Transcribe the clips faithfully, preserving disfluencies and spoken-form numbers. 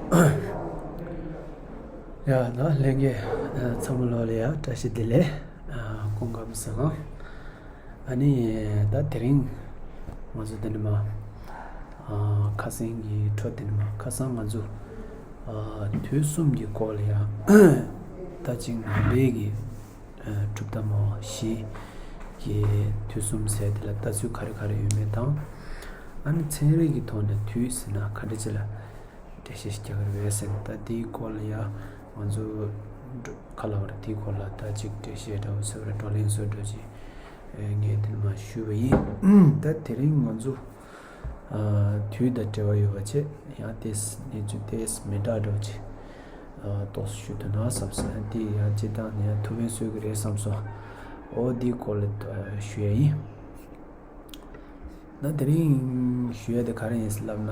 ཡ་ད་ལྷན་རྒྱས་ཚང་མ་ལོ་ལ་ཡ་བཀྲ་ཤིས་བདེ་ལེགས། སྐུ་ཁམས་བཟང་། ཨ་ནི་ད་དེ་རིང་ང་ཚོ་འདི་ནས་མ་ཁ་སང་གི་འཕྲོ་འདི་ནས་མ་ཁ་སང་ང་ཚོ་དུས་གསུམ་གྱི་སྐོར་ལ་ཡ་ད་ཅིག་ནང་པའི་གི་གྲུབ་མཐའ་མང་བོ་བཞི་གི་དུས་གསུམ་ཟེར་དེ་ལ་ལྟ་ཚུལ་ག་རེ་ག་རེ་ཡོད་མེད་དང་། ཨ་ནི་ཚན་རིག་གི་ཐོག་ནས་དུས་ཟེར་ན་ག་འདྲ་ཅིག་ལ་འགྲེལ་བཤད་རྒྱག་གི་རེད་ཟེར་ན། ད་དེའི་སྐོར་ལ་ཡ་ང་ཚོ་ག་ལ་བར་དེའི་སྐོར་ལ་ད་ཅིག་འགྲེལ་བཤད་འདྲ་བོ་ཟེར་བ་རེད། བགྲོ་གླེང་བཟོ་འདྲ་ཅིག་ངས་དེ་ནས་མ་ཞུས་པ་ཡིན། ད་དེ་རིང་ང་ཚོ་དུས་དང་འབྲེལ་བ་ཡོད་པ་བྱས་ཡང་དེས་གནས་ཚུལ་དེས་མི་འདྲ་འདྲ་བོ་ཅིག་ཏོག་ཙམ་ཞུ་ཐུབ་ན་བསམ་སོང་། དེ་ཡང་སྤྱིར་བཏང་ནས་ཡང་ཐུགས་ཕན་གསོས་ཀྱི་རེད་བསམ་སོང་། འོ་འདིའི་སྐོར་ལ་ཞུ་ཡ་ཡིན། ད་དེ་རིང་ཞུ་ཡ་དེ་ག་རེ་ཡིན་ལབ་ན།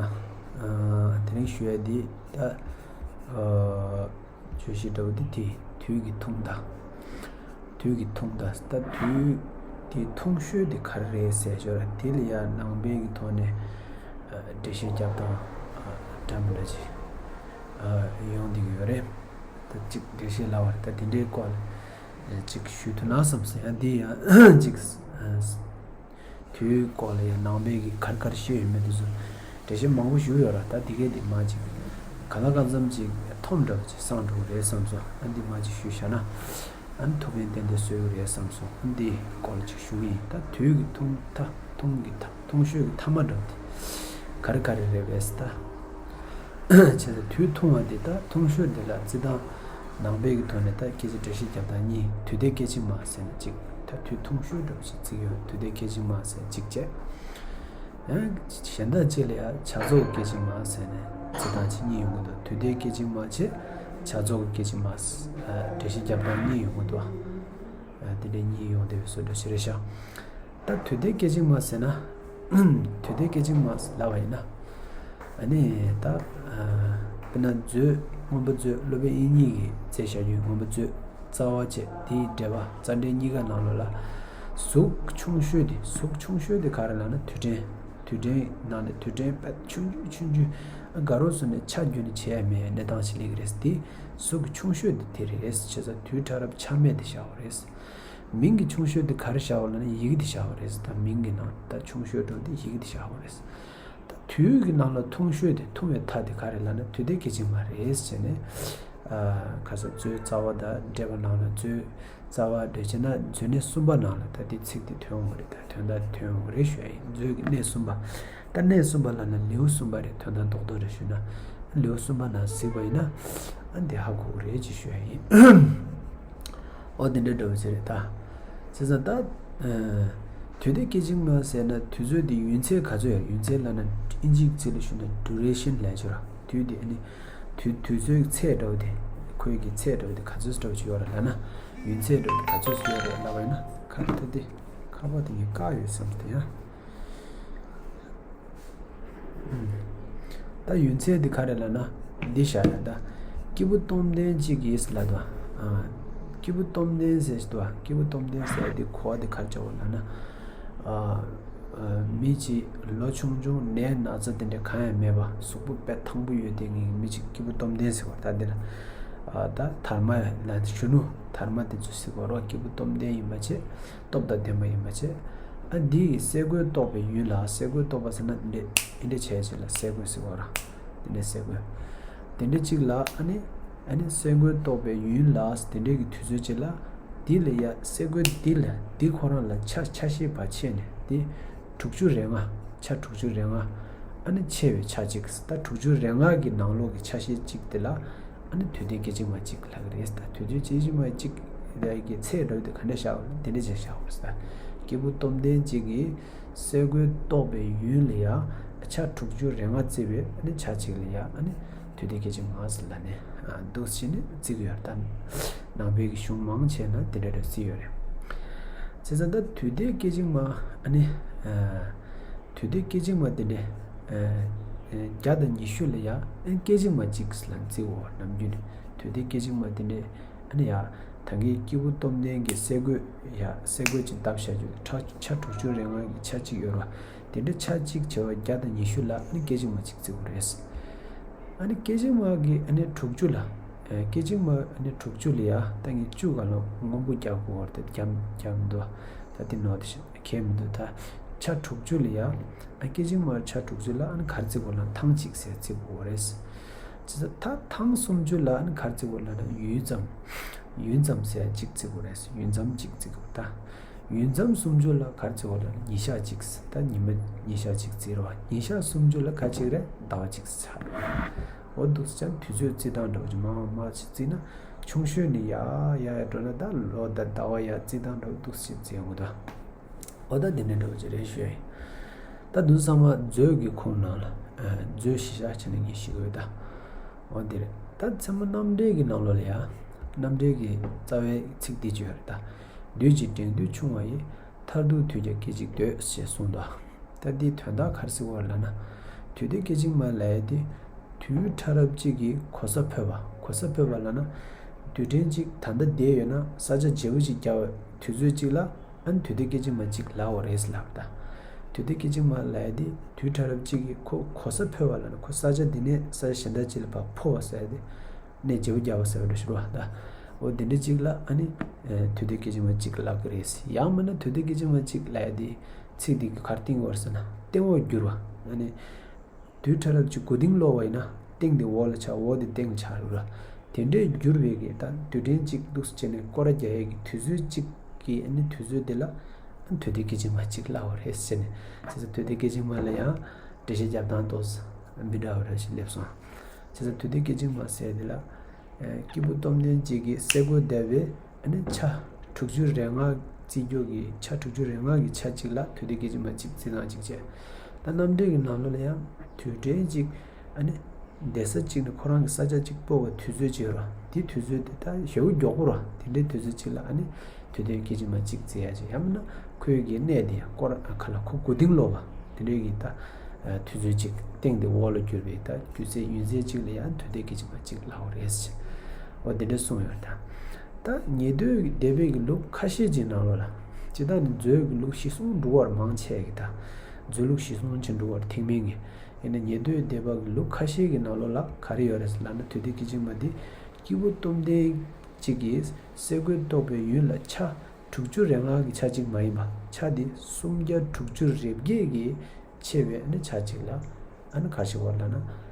དེ་རིང་ཞུ་ཡ་དེ་ད་བརྗོད་གཞི་འདྲ་བོ་དེ་དེ་དུས་ཀྱི་ཐུང་མཐའ། དུས་ཀྱི་ཐུང་མཐའ། ད་དུས་དེ་ཐུང་ཤོས་དེ་ག་རེ་རེད་ཟེར་ཞོར་དེ་ལ་ཡང་ནང་པའི་གི་ཐོག་ནས་འགྲེལ་བཤད་རྒྱབ་སྟངས་འདྲ་མི་འདྲ་ཅིག་ཡོང་བསྡད་ཀྱི་ཡོད་རེད། ད་ཅིག་འགྲེལ་བཤད་ལབ་པ་རེད། ད་དེ་འདྲའི་སྐོར་ལ་ཅིག་ཞུ་ཐུབ་ན་བསམ་སོང་། ཡང་འདི་ཡང་ཅིག་དུས་སྐོར་ལ་ཡང་ནང་པའི་གི་ག་རེ་ག་རེ་བཤད་ཡོད་མེད་དེ་ཚོ་འགྲེལ་བཤད་མང་པོ་ཞུས་ཡོད་ར། ད་དེ་གས་དེ་མ་ཅིག་གང་ལ་གང་འཚམ་ཅིག་མཐོང་འདྲ་བ་ཅིག་སང་འགྲོ་གི་རེད་བསམ་སོང་། ཨ་འདི་མ་ཅིག་ཞུས་བཞག་ན་ཨ་ནི་ཐུགས་ཕན་ཏན་ཏན་གསོས་ཀྱི་རེད་བསམ་སོང་། ཨ་འདི་སྐོར་ལ་ཅིག་ཞུ་གི་ཡིན། ད་དུས་ཀྱི་ཐུང་མཐའ། ཐུང་གི་མཐའ། ཐུང་ཤོས་ཀྱི་མཐའ་མ་འགྲོ་དེ་ག་རེ་ག་རེ་རེད་བས་ད། བྱས་ཙང་དུས་ཐུང་བ་འདི་ད་ཐུང་ཤོས་འདི་ལ་རྩི་སྟངས་ནང་པའི་གི་ཐོག་ནས་ད་སྐད་ཆ་འགྲེལ་བཤད་རྒྱབ་སྟངས་གཉིས། དུས་མཐའི་སྐད་ཅིག་མ་ཟེར་ན་གཅིག་ད་དུས་ཐུང་ཤོས་འདྲ་བོ་ཞིག་བརྩི་གི་ཡོད། དུས་མཐའི་སྐད་ཅིག་མ་ཟེར་གཅིག་བྱས། ཡང་གཞན་དག་ཅིག་ལ་ཡང་བྱ་རྫོགས་སྐད་ཅིག་མ་ཟེར་ནས་རྩི་སྟངས་ཅིག་གཉིས་ཡོང་གི་འདུག་དུས་མཐའི་སྐད་ཅིག་མ་བྱས་བྱ་རྫོགས་ཀྱི་སྐད་ཅིག་མ་ཟེར་འགྲེལ་བཤད་རྒྱབ་སྟངས་གཉིས་ཡོང་གི་འདུག་དེ་འདྲའི་གཉིས་ཡོང་བསྡད་པའི་བཟོ་འདྲ་ཞིག་རེད་ཤག་ད་དུས་མཐའི་སྐད་ཅིག་མ་ཟེར་ན། དུས་མཐའི་སྐད་ཅིག་མ་ལབ་པ་ཡིན་ན། ཨ་ནི་ད་དཔེར་ན་མཛོད། མངོན་པ་མཛོད། སློབ་དཔོན་དབྱིག་གཉེན་གྱིས་མཛད་བཞག་རྒྱུའི་མངོན་པ་མཛོད། རྩ་བ་བཅས་དེའི་འགྲེལ་པ་རྩ་འགྲེལ་གཉིས་ཀ་ནང་ལོགས་ལ། གཟུགས་ཆུང་ཤོས་དེ། གཟུགས་ཆུང་ཤོས་དེ་ག་རེ་ལབ་ན་དུས་དྲན། དུས་དྲན་ནང་ནས་དུས་དྲན་དཔེ་ཆུང་ཆུང་ཆུང་ཆུང་། ཨ་དགའ་རོགས་ཚོ་ནས་ཆ་རྒྱུས་ནས་བྱེད་ཡ་མེད་གནས་སྟངས་ཤིག་སླེབས་ཀྱི་རེད། དེ་གཟུགས་ཀྱི་ཆུང་ཤོས་དེ་དེ་རེད། བྱས་ཙང་དུས་ཕྲ་རབ་ཆ་མེད་དེ་བཞག་པ་རེད། མིང་གི་ཆུང་ཤོས་དེ་ག་རེ་བཞག་པ་ལབ་ན་ཡི་གེ་དེ་བཞག་པ་རེད། ད་མིང་གི་ནང་ད་ཆུང་ཤོས་འགྲོ་དེ་ཡི་གེ་དེ་བཞག་པ་རེད། ད་དུས་ཀྱི་ནང་ལ་ཐུང་ཤོས་དེ། ཐུང་བའི་མཐའ་དེ་ག་རེ་ལབ་ན་དུས་མཐའི་སྐད་ཅིག་མ་རེད་ཟེར་ནས། ཨ་ཁ་སང་མཛོད་རྩ་བ་དང་འགྲེལ་པ་ནང་ལ་མཛོད་རྩ་བ་འགྲེལ་བྱེད་ན་མཛོད་གནས་གསུམ་པ་ནང་ལ་ད་དེ་ཚིག་དེ་ཐོན་འོང་གི་རེད། ད་དོན་དག་དེ་ཐོན་འོང་གི་རེད་ཞུ་ཡ་ཡིན། མཛོད་ཀྱི་གནས་གསུམ་པ། ད་གནས་གསུམ་པ་ལབ་ན་ལེའུ་གསུམ་པ་རེད། དོན་དག་རྡོག་རྡོག་རེ་ཞུས་ན་ལེའུ་གསུམ་པ་ནང་གཟིགས་པ་ཡིན་ན་ཨ་འདི་ཧ་གོ་གི་རེད་ཅེས་ཞུ་ཡ་ཡིན། ཨོ་དེ་འདྲ་འདྲ་བོ་ཅིག་རེད་ད། བྱས་ཙང་ད། ཨ་དུས་མཐའི་སྐད་ཅིག་མ་ཟེར་ན་དུས་ཚོད་དེ་ཡུན་ཚད་ག་ཚོད་ཡོད། ཡུན་ཚད་ལབ་ན་ཨིན་ཇིའི་ཚིག་ལ་ཞུས་ན་ཌུ་རེ་ཤན་ལབ་ཀྱི་ཡོད་ར། དུས་དེ་ཨ་ནི་དུས་དུས་ཚོད་ཚད་འདྲ་བོ་དེ། ཁོའི་གི་ཚད་འདྲ་བོ་དེ་ག་ཚོད་འདྲ་བོ་ཅིག་ཡོད་ར་ལབ་ན། ཡུན་ཚད་འདྲ་བོ་དེ་ག་ཚོད་ཅིག་ཡོད་རེད་ལབ་པ་ཡིན་ན། ཁ་ད་དེ་ཁ་པར་དེ་ངས་བཀག་ཡོད་བསམ་སྟེ་ཡ། ད་ཡུན་ཚད་འདི་ག་རེ་ལབ་ན་འདི་བཞག་ཡ་ད། སྐྱེས་བུ་སྟོབས་ལྡན་གཅིག་གིས་ལབ་འདུག་ཨ་སྐྱེས་བུ་སྟོབས་ལྡན་ཟེར་འདུག་སྐྱེས་བུ་སྟོབས་ལྡན་ཟེར་འདི་གོ་བ་འདི་ག་རེ་བྱ་བ་ལབ་ན། ཨ་ཨ་མི་གཅིག་ལོ་ཆུང་ཆུང་ནད་ན་ཚ་དེ་འདྲ་གང་ཡང་མེད་པ་གཟུགས་པོ་དཔེ་ཐང་པོ་ཡོད་དེ་ངེས་མི་གཅིག་སྐྱེས་བུ་སྟོབས་ལྡན་ཟེར་བ་ད་འདི་ལ། ཨ་ད་དར་མ་ལ་གཞོན་ནུ་དར་མ་དེ་ཚོ་ཟེར་བ་རོ། སྐྱེས་བུ་སྟོབས་ལྡན་ཡིན་པ་བྱས། སྟོབས་དང་ལྡན་པ་ཡིན་པ་བྱས། ཨ་འདི་ཡི་སེ་གོལ་གཏོགས་པའི་ཡུན་ལ། སེ་གོལ་གཏོགས་པ་ཟེར་ན་འདི་འདི་འདྲ་བྱས་བྱས་ལ་སེ་གོལ་ཟེར་བ་ར། འདི་འདྲ་སེ་གོལ། འདི་འདྲ་གཅིག་ལ་ཨ་ནི་ཨ་ནི་སེ་གོལ་གཏོགས་པའི་ཡུན་ལ་འདི་འདྲའི་གི་དུས་ཚོད་གཅིག་ལ། འདི་ལ་ཡ་སེ་གོལ་འདི་ལ་འདི་ཁོ་རང་ལ་ཆ་ཆ་ཤས་བར་ཕྱེ་ནས་འདི་དྲུག་ཅུ་རེ་ལྔ། ཆ་དྲུག་ཅུ་རེ་ལྔ། ཨ་ནི་ཆེ་བའི་ཆ་གཅིག་ད་དྲུག་ཅུ་རེ་ལྔ་གི་ནང་ལོགས་ཀྱི་ཆ་ཤས་གཅིག་དེ་ལ། ཨ་ནི་དུས་མཐའི་སྐད་ཅིག་མ་གཅིག་ལབ་ཀྱི་རེད། ད་དུས་མཐའི་སྐད་ཅིག་མ་གཅིག་གི་ཚད་འདྲ་བོ་དེ་ག་འདྲ་བཞག་པ་རེད། དེ་འདྲ་ཅིག་བཞག་པ་རེད། ད་སྐྱེས་བུ་སྟོབས་ལྡན་གཅིག་གིས་སེ་གོལ་གཏོགས་པའི་ཡུན་ལ་ཡ་ཆ་དྲུག་ཅུ་རེ་ལྔ་བརྩིས་པའི་ཨ་ནི་ཆ་གཅིག་ལ་ཡ་ཨ་ནི་དུས་མཐའི་སྐད་ཅིག་མ་ཟེར་ལབ་ནས་འདུག་སེ་བྱས་ནས་བརྩི་གི་ཡོད་རེད། ད་ནང་པའི་གི་གཞུང་མང་ཆེ་ན་དེ་འདྲ་འདྲ་བརྩི་ཡོད་རེད། བྱས་ཙང་ད་དུས་མཐའི་སྐད་ཅིག་མ་ཨ་ནི། དུས་མཐའི་སྐད་ཅིག་མ་དེ་འདྲས། ཨ་ཨ་བརྒྱ་དང་ཉི་ཤུ་ལ་ཡ་ཨ་སྐད་ཅིག་མ་གཅིག་ལ་བརྩིའོ། ནམ་རྒྱུན་ནས་དུས་མཐའི་སྐད་ཅིག་མ་དེ་འདྲས་ཨ་ནི་ཡ། ད་གིན་སྐྱེས་བུ་སྟོབས་ལྡན་གྱི་སེ་གོལ་ཡ་སེ་གོལ་གཅིག་བཏབ་བཞག་རྒྱུ་ཆ་ཆ་དྲུག་ཅུ་རེ་ལྔ་གི་ཆ་གཅིག་ཡོད་ར། དེ་འདྲ་ཆ་གཅིག་བྱས་པ་བརྒྱ་དང་ཉི་ཤུ་ལ་ཨ་ནི་སྐད་ཅིག་མ་གཅིག་བརྩིའོ་རེད། ཨ་ནི་སྐད་ཅིག་མ་གི་ཨ་ནི་དྲུག་ཅུ་ལ། ཨ། སྐད་ཅིག་མ་ཨ་ནི་དྲུག་ཅུ་ལ་ཡ། ད་ངས་བཅུ་ག་ལ་སྔོན་པོ་རྒྱབ་དགོས་བར་དེ་རྒྱབ་རྒྱབ་མི་འདུག་ད་དེ་ནོར་དེ་ཤ་གལ་མི་འདུག་ད་ཆ་དྲུག་ཅུ་ལ་ཡ། ཨ། སྐད་ཅིག་མ་ཆ་དྲུག་ཅུ་ལ་ཨ་ནི་ག་རེ་བརྩི་དགོས་ལབ་ན་ཐང་གཅིག་ཟེར་བརྩི་དགོས་རེད། བྱས་ཙང་ད་ཐང་སུམ་ཅུ་ལ་ཨ་ནི་ག་རེ་བརྩི་དགོས་ལབ་ན་ཡུན་ཙམ། ཡུན་ཙམ་ཟེར་གཅིག་བརྩི་དགོས་རེད། ཡུན་ཙམ་གཅིག་བརྩི་དགོས་ད། ཡུན་ཙམ་སུམ་ཅུ་ལ་ག་རེ་བརྩི་དགོས་ལབ་ན་ཉིན་ཞག་གཅིག་ད་ཉི་མ་ཉིན་ཞག་གཅིག་བརྩི་རོགས། ཉིན་ཞག་སུམ་ཅུ་ལ་ག་གཅིག་རེད། ཟླ་བ་གཅིག་ཆགས། འོ་འདུག་སེ་ཅང་དུས་ཚོད་བརྩི་སྟངས་འདྲ་བོ་ཅིག་མང་མང་ཅིག་བརྩིས་ན། ཆུང་ཤོས་ནས་ཡར་ཡར་ཡར་འགྲོ་ན་ད་ལོ་དང་ཟླ་བ་ཡར་བརྩི་སྟངས་འདྲ་བོ་འདུག་སེ་བརྩི་ཡོང་གི་འདུག་འོ་ད་འདི་འདྲ་འདྲ་བོ་ཅིག་རེད་ཞུ་ཡ་ཡིན། ད་དུང་ཚང་མ་མཛོད་ཀྱི་ཁོངས་ནང་ལ། ཨ། མཛོད་གཞི་བཞག་བྱས་ནས་ངས་ཞུ་གི་ཡོད་ད། འོ་འདི་རེད། ད་ཚད་མ་རྣམ་འགྲེལ་གྱི་ནང་ལོགས་ལ་ཡ། རྣམ་འགྲེལ་གྱི་རྩ་བའི་ཚིག་འདི་ཅིག་ཡོད་རེད་ད། བདུད་ཀྱི་འགྲེང་བུ་ཆུང་བ་ཡི། མཐར་ཐུག་དུས་ཀྱང་སྐད་ཅིག་འདོད། ཞེས་གསུངས་འདུག་ད་འདིའི་དོན་དག་ག་རེ་ཟེར་བ་ལབ་ན། དུས་མཐའི་སྐད་ཅིག་མ་ལབ་ཡ་དེ། དུས་ཕྲ་རབ་གཅིག་གི་གོ་ས་འཕོས་པ། གོ་ས་འཕོས་པ་ལབ་ན། དུས་དྲན་གཅིག་ད་ལྟ་བསྡད་ཡོད་ན་ས་ཆ་བརྗེ་པོ་ཅིག་བརྒྱབ་པའི་དུས་ཚོད་ཅིག་ལ། ཨ་ནི་དུས་མཐའི་སྐད་ཅིག་མ་གཅིག་ལབ་པ་རེད་ལབ་ད། དུས་མཐའི་སྐད་ཅིག་མ་ལབ་ཡ་དེ་དུས་ཕྲ་རབ་གཅིག་གི་ཁོ་གོ་ས་འཕོས་པ་ལབ་ན་ཁོ་ས་ཆ་འདི་ནས་ས་ཆ་གཞན་དག་ཅིག་ལ་ཕར་འཕོ་བ་ཟེར་ཡ་དེ། གནས་བརྗེ་པོ་བརྒྱབ་པ་ཟེར་བ་འདྲ་ཞིག་རེད་བ་ད། འོ་དེ་འདྲ་གཅིག་ལ་ཨ་ནི། ཨེ། དུས་མཐའི་སྐད་ཅིག་མ་གཅིག་ལབ་ཀྱི་རེད། ཡང་མིན་ན་དུས་མཐའི་སྐད་ཅིག་མ་གཅིག་ལབ་ཡ་དེ་ཚིག་འདི་གིས་ག་རེ་སྟོན་གྱི་ཡོད་རེད་ཟེར་ན་སྟེང་འོག་འགྱུར་བ། ཨ་ནི། དུས་ཕྲ་རབ་ཀྱི་མགོ་རྟིང་སློག་པ་ཡིན་ན་སྟེང་དེ་འོག་ལ་ཆགས། འོག་དེ་སྟེང་ལ་ཆགས་རེད་བ། དེ་འདྲའི་འགྱུར་བའི་གི་ད་དུས་དྲན་གཅིག་འདུག་སེ་བྱས་ནས་སྐོར་ར་རྒྱག་ཡས་ཀྱི་དུས་ཚོད་གཅིག་གི་ཨ་ནི་དུས་ཚོད་དེ་ལ་ཨ་ནི་དུས་མཐའི་སྐད་ཅིག་མ་གཅིག་ལབ་པ་རེད་ཟེར་ནས། བྱས་ཙང་དུས་མཐའི་སྐད་ཅིག་མ་ལ་ཡང་འགྲེལ་བཤད་རྒྱབ་སྟངས་ཏོག་ཙམ་མི་འདྲ་བ་རེ་ཞིག་སླེབས་སོང་། བྱས་ཙང་དུས་མཐའི་སྐད་ཅིག་མ་ཟེར་དེ་ལ། ཨ། སྐྱེས་བུ་སྟོབས་ལྡན་གཅིག་གིས་སེ་གོལ་བརྡབས་པའི་ཨ་ནི་ཆ་དྲུག་ཅུ་རེ་ལྔ་བརྩི་རྒྱུ་གི་ཆ་དྲུག་ཅུ་རེ་ལྔ་གི་ཆ་གཅིག་ལ་དུས་མཐའི་སྐད་ཅིག་མ་གཅིག་བརྩི་སྟངས་གཅིག་བྱས། ད་རྣམ་འགྲེལ་གྱི་ནང་ལོགས་ལ་ཡང་དུས་དྲན་གཅིག་ཨ་ནི་བསྡད་ས་གཅིག་ནས་ཁོ་རང་གི་ས་ཆ་གཅིག་སྤོ་བའི་དུས་ཚོད་གཅིག་ཡོད་རེད་བ། དེའི་དུས་ཚོད་དེ་ད་ཞེ་པོ་མགྱོགས་པོ་རེད་བ། དེ་འདྲའི་དུས་ཚོད་གཅིག་ལ་ཨ་ནི་དུས་མཐའི་སྐད་ཅིག་མ་གཅིག་བརྩི་ཡ་ཅིག་ཡང་མིན་ན་ཁོའི་གི་གནས་དེ་ཡང་སྐོར་ག་ལ་ཁོ་མགོ་རྟིང་སློག་པ་དེ་འདྲའི་གི་ད་དུས་ཚོད་གཅིག་སྟེང་དེ་འོག་ལ་གྱུར་པའི་ད་དུས་ཚོད་ཡུན་ཚད་གཅིག་ལ་ཡང་དུས་མཐའི་སྐད་ཅིག་མ་གཅིག་ལབ་པ་རེད་ཟེར། འོ་དེ་འདྲ་གསུངས་ཡོད་ད། ད་ཉན་ཐོས་ཀྱི་སྡེ་པའི་གི་ལུགས་ཁ་ཤས་ཀྱི་ནང་ལོགས་ལ། སྤྱིར་བཏང་ནི་མཛོད་ཀྱི་ལུགས་གཞིར་བཟུང་འགྲོ་བ་མང་ཆེ་གི་ད། མཛོད་ལུགས་གཞིར་བཟུང་བྱས་འགྲོ་བ་ཐེག་དམན་གྱི། ཡིན་ན་ཉན་ཐོས་སྡེ་པ་གི་ལུགས་ཁ་ཤས་ཀྱི་ནང་ལོགས་ལ་ག་རེ་ཡོད་རེད་ལབ་ན་དུས་མཐའི་སྐད་ཅིག་མ་འདི་སྐྱེས་བུ་སྟོབས་ལྡན་གཅིག་གིས་སེ་གོལ་གཏོགས་པའི་ཡུན་ལ་ཆ་དྲུག་ཅུ་རེ་ལྔ་གི་ཆ་གཅིག་མ་ཡིན་པ་ཆ་འདི་སུམ་བརྒྱ་དྲུག་ཅུ་རེ་བརྒྱད་ཀྱིས་ཕྱེ་བའི་ཨ་ནི་ཆ་གཅིག་ལ་ཨ་ནི་ག་རེ་ཟེར་བ་ལབ་ན། ཨ།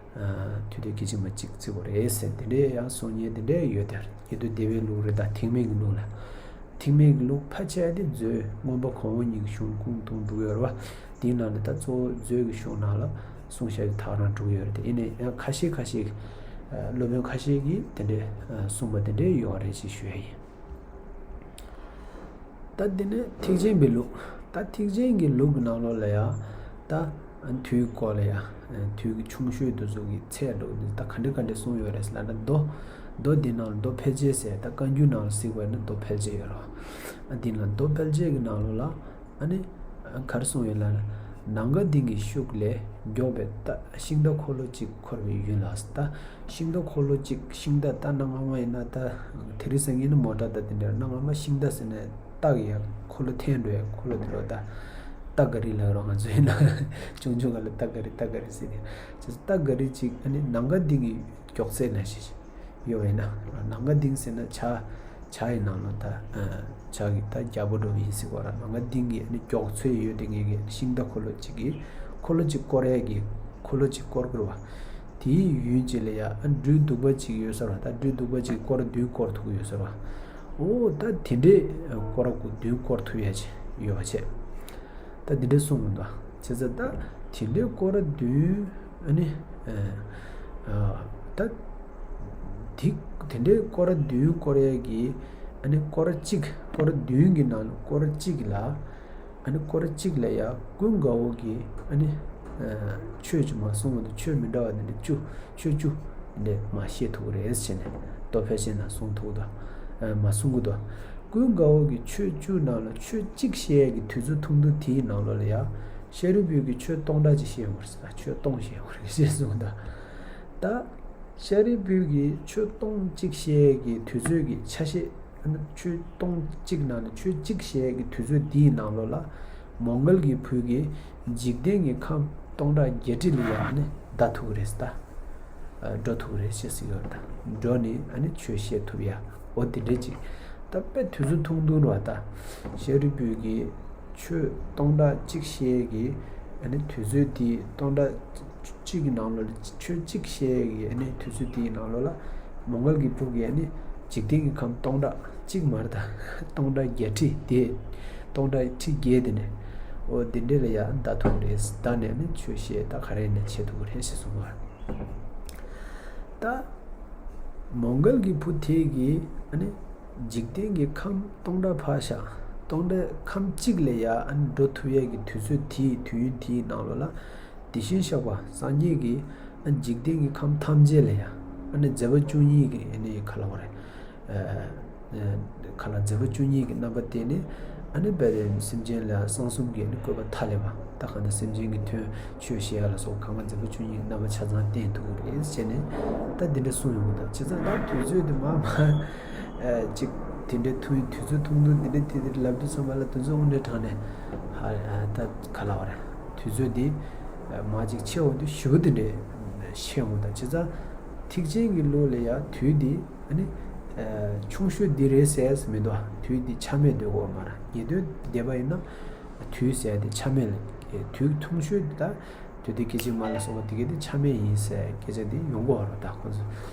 དུས་མཐའི་སྐད་ཅིག་མ་གཅིག་བརྩི་དགོས་རེད་ཟེར་དེ་འདྲའི་ཡང་གསུང་མཁན་དེ་འདྲའི་ཡོད་དེ། ཉན་ཐོས་སྡེ་པའི་ལུགས་རེད་ད་ཐེག་དམན་གྱི་ལུགས་ལ། ཐེག་དམན་གྱི་ལུགས་ཕལ་ཆེར་དེ་མཛོད་མངོན་པ་གང་བ་ཉིད་ཀྱི་གཞུང་ཀུན་ཏུ་འགྲོ་གི་ཡོད་རེད་བ། དེའི་ནང་ནས་ད་གཙོ་བོ་མཛོད་ཀྱི་གཞུང་ནང་ལ་གསུངས་བཞག་གི་ཐག་རང་འགྲོ་གི་ཡོད་རེད་དེ། ཡིན་ནའི་ཡང་ཁ་ཤས་ཁ་ཤས། ཨ། སློབ་དཔོན་ཁ་ཤས་ཀྱིས་དེ་འདྲའི། ཨ། གསུངས་པ་དེ་འདྲའི་ཡོད་རེད་ཅེས་ཞུ་ཡ་ཡིན། ད་དེ་ནས་ཐེག་ཆེན་པའི་ལུགས། ད་ཐེག་ཆེན་གྱི་ལུགས་ཀྱི་ནང་ལོགས་ལ་ཡང་ད་དུས་སྐོར་ལ་ཡང་དུས་ཀྱི་ཆུང་ཤོས་དེ་ཚོ་གི་ཚད་འགྲོ་ནི་ད་ག་འདྲ་ག་འདྲ་གསུངས་ཡོད་རེད་ལབ་ན་མདོ། མདོ་འདི་ནང་ལ་མདོ་ཕལ་ཆེར་ཟེར་ད་བཀའ་འགྱུར་ནང་ལ་གཟིགས་པ་ཡིན་ན་མདོ་ཕལ་ཆེར་ཡོད་རེད་བ། འདི་ནང་མདོ་ཕལ་ཆེར་གྱི་ནང་ལོགས་ལ། ཨ་ནི། ག་རེ་གསུངས་ཡོད་ལབ་ན། ནམ་མཁའ་ལྡིང་གི་ཤུགས་ལས་མགྱོགས་པའི་རྟ་ཤིང་རྟ་འཁོར་ལོ་གཅིག་འཁོར་བའི་ཡུན་ལ། རྟ་ཤིང་རྟ་འཁོར་ལོ་གཅིག་ཤིང་རྟ་ད་གནའ་སྔ་མོ་ཡིན་ན་ད། དེ་རིང་སང་ཉིན་ནི་མོ་ཊ་ད་དེ་འདྲ་གནའ་སྔ་མོ་ཤིང་རྟ་ཟེར་ནས་རྟ་གི་ཡ་འཁོར་ལོ་འཐེན་འགྲོ་ཡ་འཁོར་ལོ་དེ་ལོ་ད། རྟ་ག་རི་ལབ་རོགས་ང་ཚོ་ཡིན་ན། ཆུང་ཆུང་ག་ལ་རྟ་ག་རི་རྟ་ག་རི་ཟེར་ནས། རྟ་ག་རི་གཅིག་ཨ་ནི་ནམ་མཁའ་ལྡིང་གི་མགྱོགས་ཚད་ན་ཞིག་ཡོད་པ་ཡིན་ན། ནམ་མཁའ་ལྡིང་ཟེར་ན་བྱ། བྱ་ཡི་ནང་ལ་ད། བྱ་གི་ད་རྒྱལ་པོ་འགྲོ་བ་ཡིན་ཟེར་བ་ར་ནམ་མཁའ་ལྡིང་གི་ཨ་ནི་མགྱོགས་ཚད་ཡོད་དེ་ངེས་ཀྱི་ཤིང་རྟ་འཁོར་ལོ་གཅིག་གི་འཁོར་ལོ་གཅིག་བསྐོར་ཡས་ཀྱི་འཁོར་ལོ་གཅིག་བསྐོར་དགོས་པ། དེའི་ཡུན་གཅིག་ལ་ཡ་ཨ་སྦྲུལ་གདུག་པ་གཅིག་ཡོད་ས་ར་ད་སྦྲུལ་གདུག་པ་གཅིག་སྐོར་བདུན་བསྐོར་ཐུབ་ཀྱི་ཡོད་ས་ར། འོ་ད་དེ་འདྲས་སྐོར་བདུན་བསྐོར་ཐུབ་ཡས་ཅིག་ཡོད་པ་བྱས། ད་འདི་འདྲའི་གསུངས་མི་འདུག་བྱས་ཙང་ད་དེ་འདྲའི་སྐོར་བདུན་ཨ་ནི། ཨ། ད་དེ་དེ་འདྲའི་སྐོར་བདུན་བསྐོར་ཡས་ཀྱི་ཨ་ནི་སྐོར་གཅིག་སྐོར་བདུན་གྱི་ནང་ནས་སྐོར་གཅིག་ལ་ཨ་ནི་སྐོར་གཅིག་ལ་ཡ་ཀུན་དགའ་བོ་གི་ཨ་ནི། ཨ། ཆོས་ཅིག་མ་གསུངས་མི་འདུག་ཆོས་མི་འདྲ་བ་འདི་འདྲ་བཅུ། ཆོས་བཅུ་འདི་མ་བཤད་ཐུབ་ཀྱི་རེད་ཟེར་ནས་མདོ་ཕལ་ཆེར་ནང་གསུངས་ཐུབ་ཀྱི་འདུག་ཨ། མ་གསུང་གི་འདུག་ཀུན་དགའ་བོ་གི་ཆོས་བཅུ་ནང་ལ་ཆོས་གཅིག་བཤད་ཡས་ཀྱི་དུས་ཚོད་ཐུང་ཐུང་དེའི་ནང་ལོགས་ལ་ཡ། ཤཱ་རིའི་བུས་ཀྱི་ཆོས་སྟོང་ཕྲག་གཅིག་བཤད་ཡོད་རེད་ཟེར། ཆོས་སྟོང་བཤད་ཡོད་རེད་ཅེས་གསུངས་འདུག་ད་ཤཱ་རིའི་བུས་ཀྱི་ཆོས་སྟོང་གཅིག་བཤད་ཡས་ཀྱི་དུས་ཚོད་ཀྱི་ཆ་ཤས། ཆོས་སྟོང་གཅིག་ནང་ནས་ཆོས་གཅིག་བཤད་ཡས་ཀྱི་དུས་ཚོད་འདིའི་ནང་ལོགས་ལ་མོའུ་འགལ་གྱི་བུས་ཀྱི་འཇིག་རྟེན་གྱི་ཁམས་སྟོང་ཕྲག་བརྒྱད་ཁྲི་ལ་ཡ་ནི་བདའ་ཐུབ་ཀྱི་རེད་ཟེར་ད། འགྲོ་ཐུབ་རེད་ཅེས་ཟེར་ཡོད་རེད་ད། འགྲོ་ནས་ཨ་ནི་ཆོས་བཤད་ཐུབ་ཡ། འོ་དེ་འདྲས་ཅིག་ད་དཔེ་དུས་ཚོད་ཐུང་ཐུང་རེད་བ་ད། ཤཱ་རིའི་བུས་ཀྱིས་ཆོས་སྟོང་ཕྲག་གཅིག་བཤད་ཀྱི་ཨ་ནི་དུས་ཚོད་དེ་སྟོང་ཕྲག་གཅིག་གི་ནང་ལོགས་ལ་ཆོས་གཅིག་བཤད་ཀྱི་ཨ་ནི་དུས་ཚོད་དེའི་ནང་ལོགས་ལ་མོའུ་འགལ་གྱི་བུ་གིས་ཨ་ནི་འཇིག་རྟེན་གྱི་ཁམས་སྟོང་ཕྲག་གཅིག་མ་རེད་ད། སྟོང་ཕྲག་བརྒྱད་ཁྲི་དེ། སྟོང་ཕྲག་ཁྲི་བརྒྱད་དེ་ནས། འོ་དེ་འདྲས་ལ་ཡ་ད་ཐུག་རེད། ད་ནས་ནི་ཆོས་བཤད་ད་ག་རེ་ནས་བྱེད་ཐུབ་རེད་ཞེས་གསུངས་པ། ད་མོའུ་འགལ་གྱི་བུ་དེ་གིས་ཨ་ནི་འཇིག་རྟེན་གྱི་ཁམས་སྟོང་ཕྲག་ཕར་བཞག་སྟོང་ཕྲག་ཁམས་གཅིག་ལ་ཡ་ཨ་ནི་འགྲོ་ཐུབ་ཡས་ཀྱི་དུས་ཚོད་དེའི་དུས་ཡུན་དེའི་ནང་ལོགས་ལ། དེ་བཞིན་གཤེགས་པ་སངས་རྒྱས་ཀྱིས་ཨ་འཇིག་རྟེན་གྱི་ཁམས་ཐམས་ཅད་ལ་ཡ་ཨ་ནི་མཛད་པ་བཅུ་གཉིས་ཀྱི་ཨ་ནི་ག་ལབ་དགོས་རེད། ཁ་ལ་མཛད་པ་བཅུ་གཉིས་ཀྱི་རྣམ་པ་བསྟན་ནས་ཨ་ནི་དཔེ་རེ་སེམས་ཅན་ལ་གསང་གསུམ་གྱི་ཨ་ནི་བཀོད་པ་མཐའ་ཀླས་པ་ད་གང་ལྟར་སེམས་ཅན་གྱི་དོན་ཆོས་བཤད་ཡ་ལ་སོགས་གང་ག་མཛད་པ་བཅུ་གཉིས་ཀྱི་རྣམ་པ་ཆ་ཚང་བསྟན་ཐུབ་ཀྱི་རེད་ཟེར་ནས་ད་འདི་འདྲ་གསུངས་ཡོང་གི་འདུག་བྱས་ཙང་ད་དུས་ཚོད་དེ་མ་མ་ཅིག་དེ་འདྲའི་ཐུང་དུས་ཚོད་ཐུང་ཐུང་འདི་འདྲའི་དེ་དེ་ལབ་དུས་ཙམ་པ་ལ་དུས་ཚོད་དངོས་འབྲེལ་དྲངས་ནས་ཧ་ད་ག་ལབ་དགོས་རེད། དུས་ཚོད་འདི་མ་ཅིག་ཆེ་བ་འདི་ཞེ་པོ་དེ་འདྲའི་ཆེ་འོང་ད། བྱས་ཙང་ཐེག་ཆེན་གྱི་ལུགས་ལ་ཡ་དུས་འདི། ཨ་ནི། ཆུང་ཤོས་འདི་རེད་ཟེར་ཡས་མི་འདུག་དུས་འདི་ཆ་མེད་འདོད་དགོས་མ་རེད། ཉེ་དོན་བསྡད་པ་ཡིན་ན། དུས་ཟེར་ཡས་འདི་ཆ་མེད་ལ། དུས་ཐུང་ཤོས་འདི་ད། དུས་འདི་སྐད་ཅིག་མ་ལ་སོགས་པ་དེ་གས་འདི་ཆ་མེད་ཡིན་ཟེར་སྐད་ཆ་འདི་ཡོང་གི་ཡོད་རེད་ད་ཁོང་ཚོ།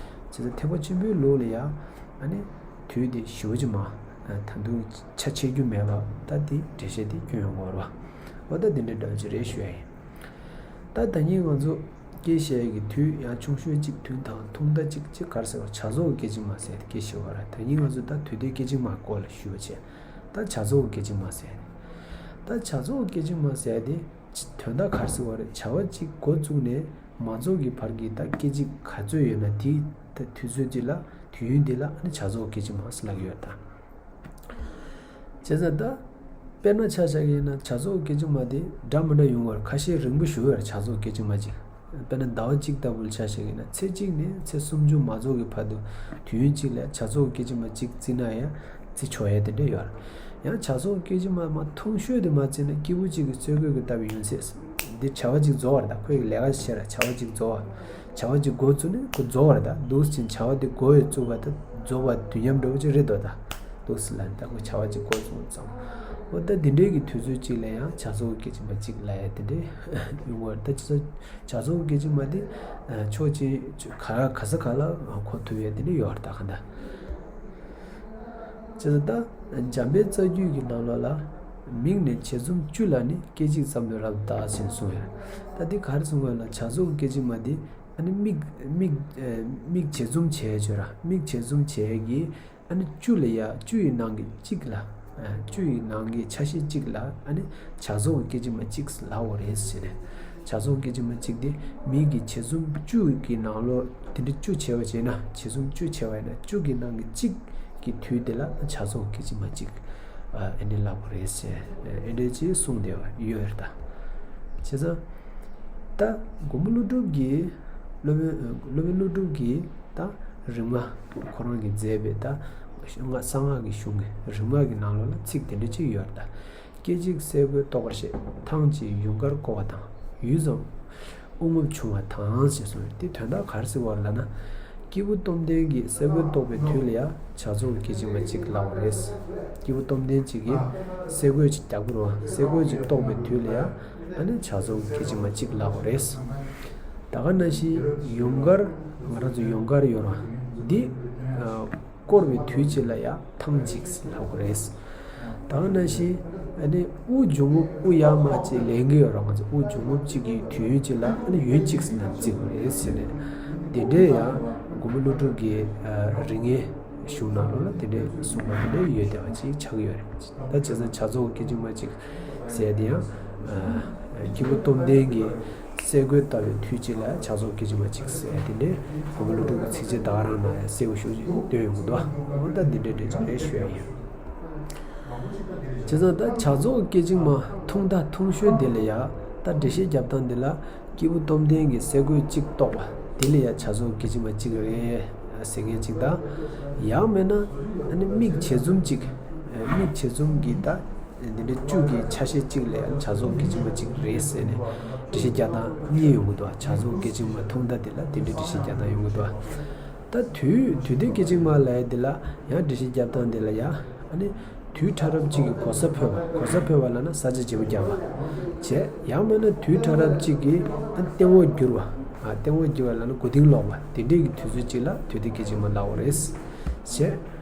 བྱས་ཙང་ཐེག་པ་ཆེན་པོའི་ལུགས་ལ་ཡ། ཨ་ནི། དུས་འདི་ཞེ་པོ་ཅིག་མ། ད་དུང་ཆ་ཆེ་རྒྱུ་མེད་པ་ད་འདི་འགྲེལ་བཤད་འདི་སྐྱོན་ཡོང་གི་ཡོད་རེད་པ། འོ་ད་འདི་འདྲའི་འདྲ་བོ་ཅིག་རེད་ཞུ་ཡ་ཡིན། ད་ད་ཉིན་ང་ཚོ་སྐད་བཤད་ཀྱི་དུས་ཡང་ཆུང་ཤོས་གཅིག་དུས་དང་ཐུང་མཐའ་གཅིག་གཅིག་ག་རེ་ཟེར་བ་བྱ་རྫོགས་སྐད་ཅིག་མ་ཟེར་ཏེ་སྐད་བཤད་པ་རེད། ད་ཉིན་ང་ཚོ་ད་དུས་དེ་སྐད་ཅིག་མ་སྐོར་ལ་ཞུས་པ་བྱས། ད་བྱ་རྫོགས་སྐད་ཅིག་མ་ཟེར་ཏེ། ད་བྱ་རྫོགས་སྐད་ཅིག་མ་ཟེར་ཏེ་དོན་དག་ག་རེ་ཟེར་བ་རེད། བྱ་བ་གཅིག་འགོ་བཙུགས་ནས་མ་རྫོགས་ཀྱི་བར་གྱི་ད་སྐད་ཅིག་ག་ཚོད་ཡོད་ན་དེའི་ད་དུས་ཚོད་དེ་ལ་དུས་ཡུན་དེ་ལ་ཨ་ནི་བྱ་རྫོགས་སྐད་ཅིག་མ་ཟེར་ལབ་ཀྱི་ཡོད་ད། བྱས་ཙང་ད། དཔེར་ན་ཆ་བཞག་གི་ཡིན་ན་བྱ་རྫོགས་སྐད་ཅིག་མ་དེ་འདྲ་མི་འདྲ་ཡོང་བར་ཁ་ཤས་རིང་པོ་ཞུ་བར་བྱ་རྫོགས་སྐད་ཅིག་མ་གཅིག་དཔེར་ན་ཟླ་བ་གཅིག་ལྟ་བུ་ལ་ཆ་བཞག་གི་ཡིན་ན་ཚེས་གཅིག་ནས་ཚེས་སུམ་ཅུ་མ་རྫོགས་ཀྱི་བར་དུ་དུས་ཡུན་གཅིག་ལ་བྱ་རྫོགས་སྐད་ཅིག་མ་གཅིག་བརྩིས་ན་ཡང་བརྩི་ཆོག་ཡ་དེ་འདྲ་ཡོད་རེད། ཡང་བྱ་རྫོགས་སྐད་ཅིག་མ་མ་ཐུང་ཤོས་དེ་མ་བརྩིས་ན་སྐྱེས་བུ་གཅིག་གི་སེ་གོལ་གྱི་ལྟ་བུའི་ཡུན་ཚད་འདི་བྱ་བ་གཅིག་རྫོགས་པ་རེད་ད། ཁོས་ཀྱི་ལས་ཀ་བྱེད་ར་བྱ་བ་གཅིག་རྫོགས་པ། བྱ་བ་གཅིག་འགོ་བཙུགས་ནས་ཁོ་རྫོགས་པ་རེད་ད། འདུག་སེ་བྱ་བ་དེ་འགོ་ཡི་བཙུགས་པ་དང་རྫོགས་པ་དུས་མཉམ་འདྲ་བོ་ཅིག་རེད་འདུག་ད། འདུག་སེ་ལ་ནི་ད་ཁོ་བྱ་བ་གཅིག་འགོ་བཙུགས་ཙང་། འོ་ད་འདི་འདྲའི་གི་དུས་ཚོད་གཅིག་ལ་ཡང་བྱ་རྫོགས་སྐད་ཅིག་མ་གཅིག་ལབ་ཡ་དེ་འདྲའི་ཡོང་གི་ཡོད་རེད་ད། བྱ་རྫོགས་སྐད་ཅིག་མ་དེ་ཕྱོགས་གཅིག་ག་ག་ས་ག་ལ་གོ་ཐུབ་ཡ་དེ་འདྲ་ཡོད་རེད་ད་ག་འདྲ། བྱས་ཙང་ད་འཇམ་དཔལ་རྩ་རྒྱུད་ཀྱི་ནང་ལོགས་ལ་མིག་ནི་བྱེད་གསུམ་བཅུ་ལ་ནི་སྐད་ཅིག་ཙམ་དུ་རབ་བརྟགས་ཞེས་གསུངས་ཡོད། ད་འདི་ག་རེ་གསུངས་ཡོད་ལ་བྱ་རྫོགས་སྐད་ཅིག་མ་འདི་ཨ་ནི་མིག་མིག་མིག་བྱེད་གསུམ་བྱས་ཡོད་ར་མིག་བྱེད་གསུམ་བྱས་ཀྱི་ཨ་ནི་བཅུ་ལ་ཡ་བཅུ་ཡི་ནང་གི་གཅིག་ལ་བཅུ་ཡི་ནང་གི་ཆ་ཤས་གཅིག་ལ་ཨ་ནི་བྱ་རྫོགས་སྐད་ཅིག་མ་གཅིག་ལབ་དགོས་རེད་ཟེར་ནས། བྱ་རྫོགས་སྐད་ཅིག་མ་གཅིག་དེ་མིག་གི་བྱེད་གསུམ་བཅུ་གི་ནང་ལོགས་དེ་འདྲ་བཅུ་བྱས་པ་བྱས་ན་བྱེད་གསུམ་བཅུ་བྱས་པ་ཡིན་ན་བཅུ་གི་ནང་གི་གཅིག་གི་དུས་དེ་ལ་བྱ་རྫོགས་སྐད་ཅིག་མ་གཅིག་ཨ་ཨེ་འདྲ་ལབ་དགོས་རེད་ཟེར་ཨེ་འདྲ་ཅིག་གསུངས་བསྡད་པ་ཡོད་རེད་ད། བྱས་ཙང་ད་མགོན་པོ་ཀླུ་སྒྲུབ་ཀྱིས་སློབ་དཔོན་སློབ་དཔོན་ཀླུ་སྒྲུབ་ཀྱིས་ད་རིམ་ལྔ་ཁོ་རང་གིས་མཛད་པའི་ད་གསང་སྔགས་ཀྱི་གཞུང་གི་རིམ་ལྔ་གི་ནང་ལོགས་ལ་ཚིག་དེ་འདྲ་ཅིག་ཡོད་རེད་ད། སྐད་ཅིག་སེ་གོལ་རྟོགས་པར་བྱེད། ཐང་ཅིག་ཡུངས་ཀར་བསྐོར་བ་དང་། ཡུད་ཙམ་དབུགས་རྔུབ་བྱུང་བ་དང་ཞེས་གསུངས་ཡོད། དེ་དོན་དག་ག་རེ་ཟེར་བ་ལབ་ན། སྐྱེས་བུ་སྟོབས་ལྡན་གྱིས་སེ་གོལ་གཏོགས་པའི་དུས་ལ་ཡང་བྱ་རྫོགས་སྐད་ཅིག་མ་གཅིག་ལབ་པ་རེད། སྐྱེས་བུ་སྟོབས་ལྡན་གཅིག་གིས་སེ་གོལ་ཅིག་རྒྱག་པ་རེད་བ། སེ་གོལ་ཅིག་གཏོགས་པའི་དུས་ལ་ཡང་ཨ་ནི་བྱ་རྫོགས་སྐད་ཅིག་མ་གཅིག་ལབ་པ་རེད། ད་ག་ནང་བཞིན་ཡུངས་ཀར་ང་རང་ཚོ་ཡུངས་ཀར་ཡོད་རེད་བ། འདི་བསྐོར་བའི་དུས་གཅིག་ལ་ཡང་ཐང་གཅིག་ལབ་དགོས་རེད། ད་ག་ནང་བཞིན་ཨ་ནི་དབུགས་འབྱུང་རྔུབ་དབུགས་ཡར་མར་གཅིག་ལེན་གྱི་ཡོད་རེད། ང་ཚོ་དབུགས་འབྱུང་རྔུབ་གཅིག་གི་དུས་ཡུན་གཅིག་ལ་ཨ་ནི་ཡུན་གཅིག་ཟེར་ན་བརྩི་དགོས་རེད་ཟེར་ནས། དེ་འདྲའི་ཡང་མགོན་པོ་ཀླུ་སྒྲུབ་ཀྱི་རིགས་ལྔའི་གཞུང་ནང་ལོགས་ལ་དེ་འདྲའི་གསུངས་པ་དེ་འདྲ་ཡོད་བསྡད་པ་ཅིག་ཆགས་ཀྱི་ཡོད་རེད། ད་བྱས་ཙང་བྱ་རྫོགས་སྐད་ཅིག་མ་གཅིག་ཟེར་དེ་ཡང་སྐྱེས་བུ་སྟོབས་ལྡན་གྱི་སེ་གོལ་བཏབ་པའི་དུས་གཅིག་ལ་བྱ་རྫོགས་སྐད་ཅིག་མ་གཅིག་ཟེར་དེ་འདྲའི་མགོན་པོ་ཀླུ་སྒྲུབ་ཀྱི་ཚིགས་བཅད་ད་ག་རང་ན་གསལ་པོ་ཞེ་པོ་ཅིག་སྟོན་ཡོང་གི་འདུག་འོ་ད་འདི་འདྲའི་འདྲ་ཅིག་རེད་ཞུ་ཡ་ཡིན། བྱས་ཙང་ད་བྱ་རྫོགས་སྐད་ཅིག་མ་ཐུང་མཐའ་ཐུང་ཤོས་འདི་ལ་ཡ་ད་འགྲེལ་བཤད་རྒྱབ་སྟངས་འདི་ལ་སྐྱེས་བུ་སྟོབས་ལྡན་གྱིས་སེ་གོལ་གཅིག་གཏོགས་པ་འདི་ལ་ཡ་བྱ་རྫོགས་སྐད་ཅིག་མ་གཅིག་རེད་ཟེར་མཁན་གཅིག་དང་། ཡང་མིན་ན་ཨ་ནི་མིག་བྱེད་གསུམ་གཅིག་མིག་བྱེད་གསུམ་གྱི་ད། འདི་འདྲའི་བཅུ་གི་ཆ་ཤས་གཅིག་ལ་ཡང་བྱ་རྫོགས་སྐད་ཅིག་མ་གཅིག་རེད་ཟེར་ནས་འགྲེལ་བཤད་རྒྱག་སྟངས་གཉིས་ཡོང་གི་འདུག་བྱ་རྫོགས་སྐད་ཅིག་མ་ཐུང་མཐའ་དེ་ལ་དེ་འདྲའི་འགྲེལ་བཤད་རྒྱག་སྟངས་ཡོང་གི་འདུག་ད་དུས་དུས་དེ་སྐད་ཅིག་མ་ལ་ཡང་འདི་ལ་ཡང་འགྲེལ་བཤད་རྒྱག་སྟངས་འདི་ལ་ཡང་ཨ་ནི། དུས་ཕྲ་རབ་གཅིག་གི་གོ་ས་འཕོས་པ། གོ་ས་འཕོས་པ་ལབ་ན་ས་ཆ་བརྗེ་པོ་རྒྱག་པ་བྱས། ཡང་མིན་ན་དུས་ཕྲ་རབ་གཅིག་གི་ཨ་སྟེང་འོག་བསྒྱུར་བ། ཨ་སྟེང་འོག་བསྒྱུར་བ་ལབ་ན་མགོ་རྟིང་སློག་པ། དེ་འདྲའི་གི་དུས་ཚོད་གཅིག་ལ་དུས་དེ་སྐད་ཅིག་མ་ལབ་པ་རེད། བྱས།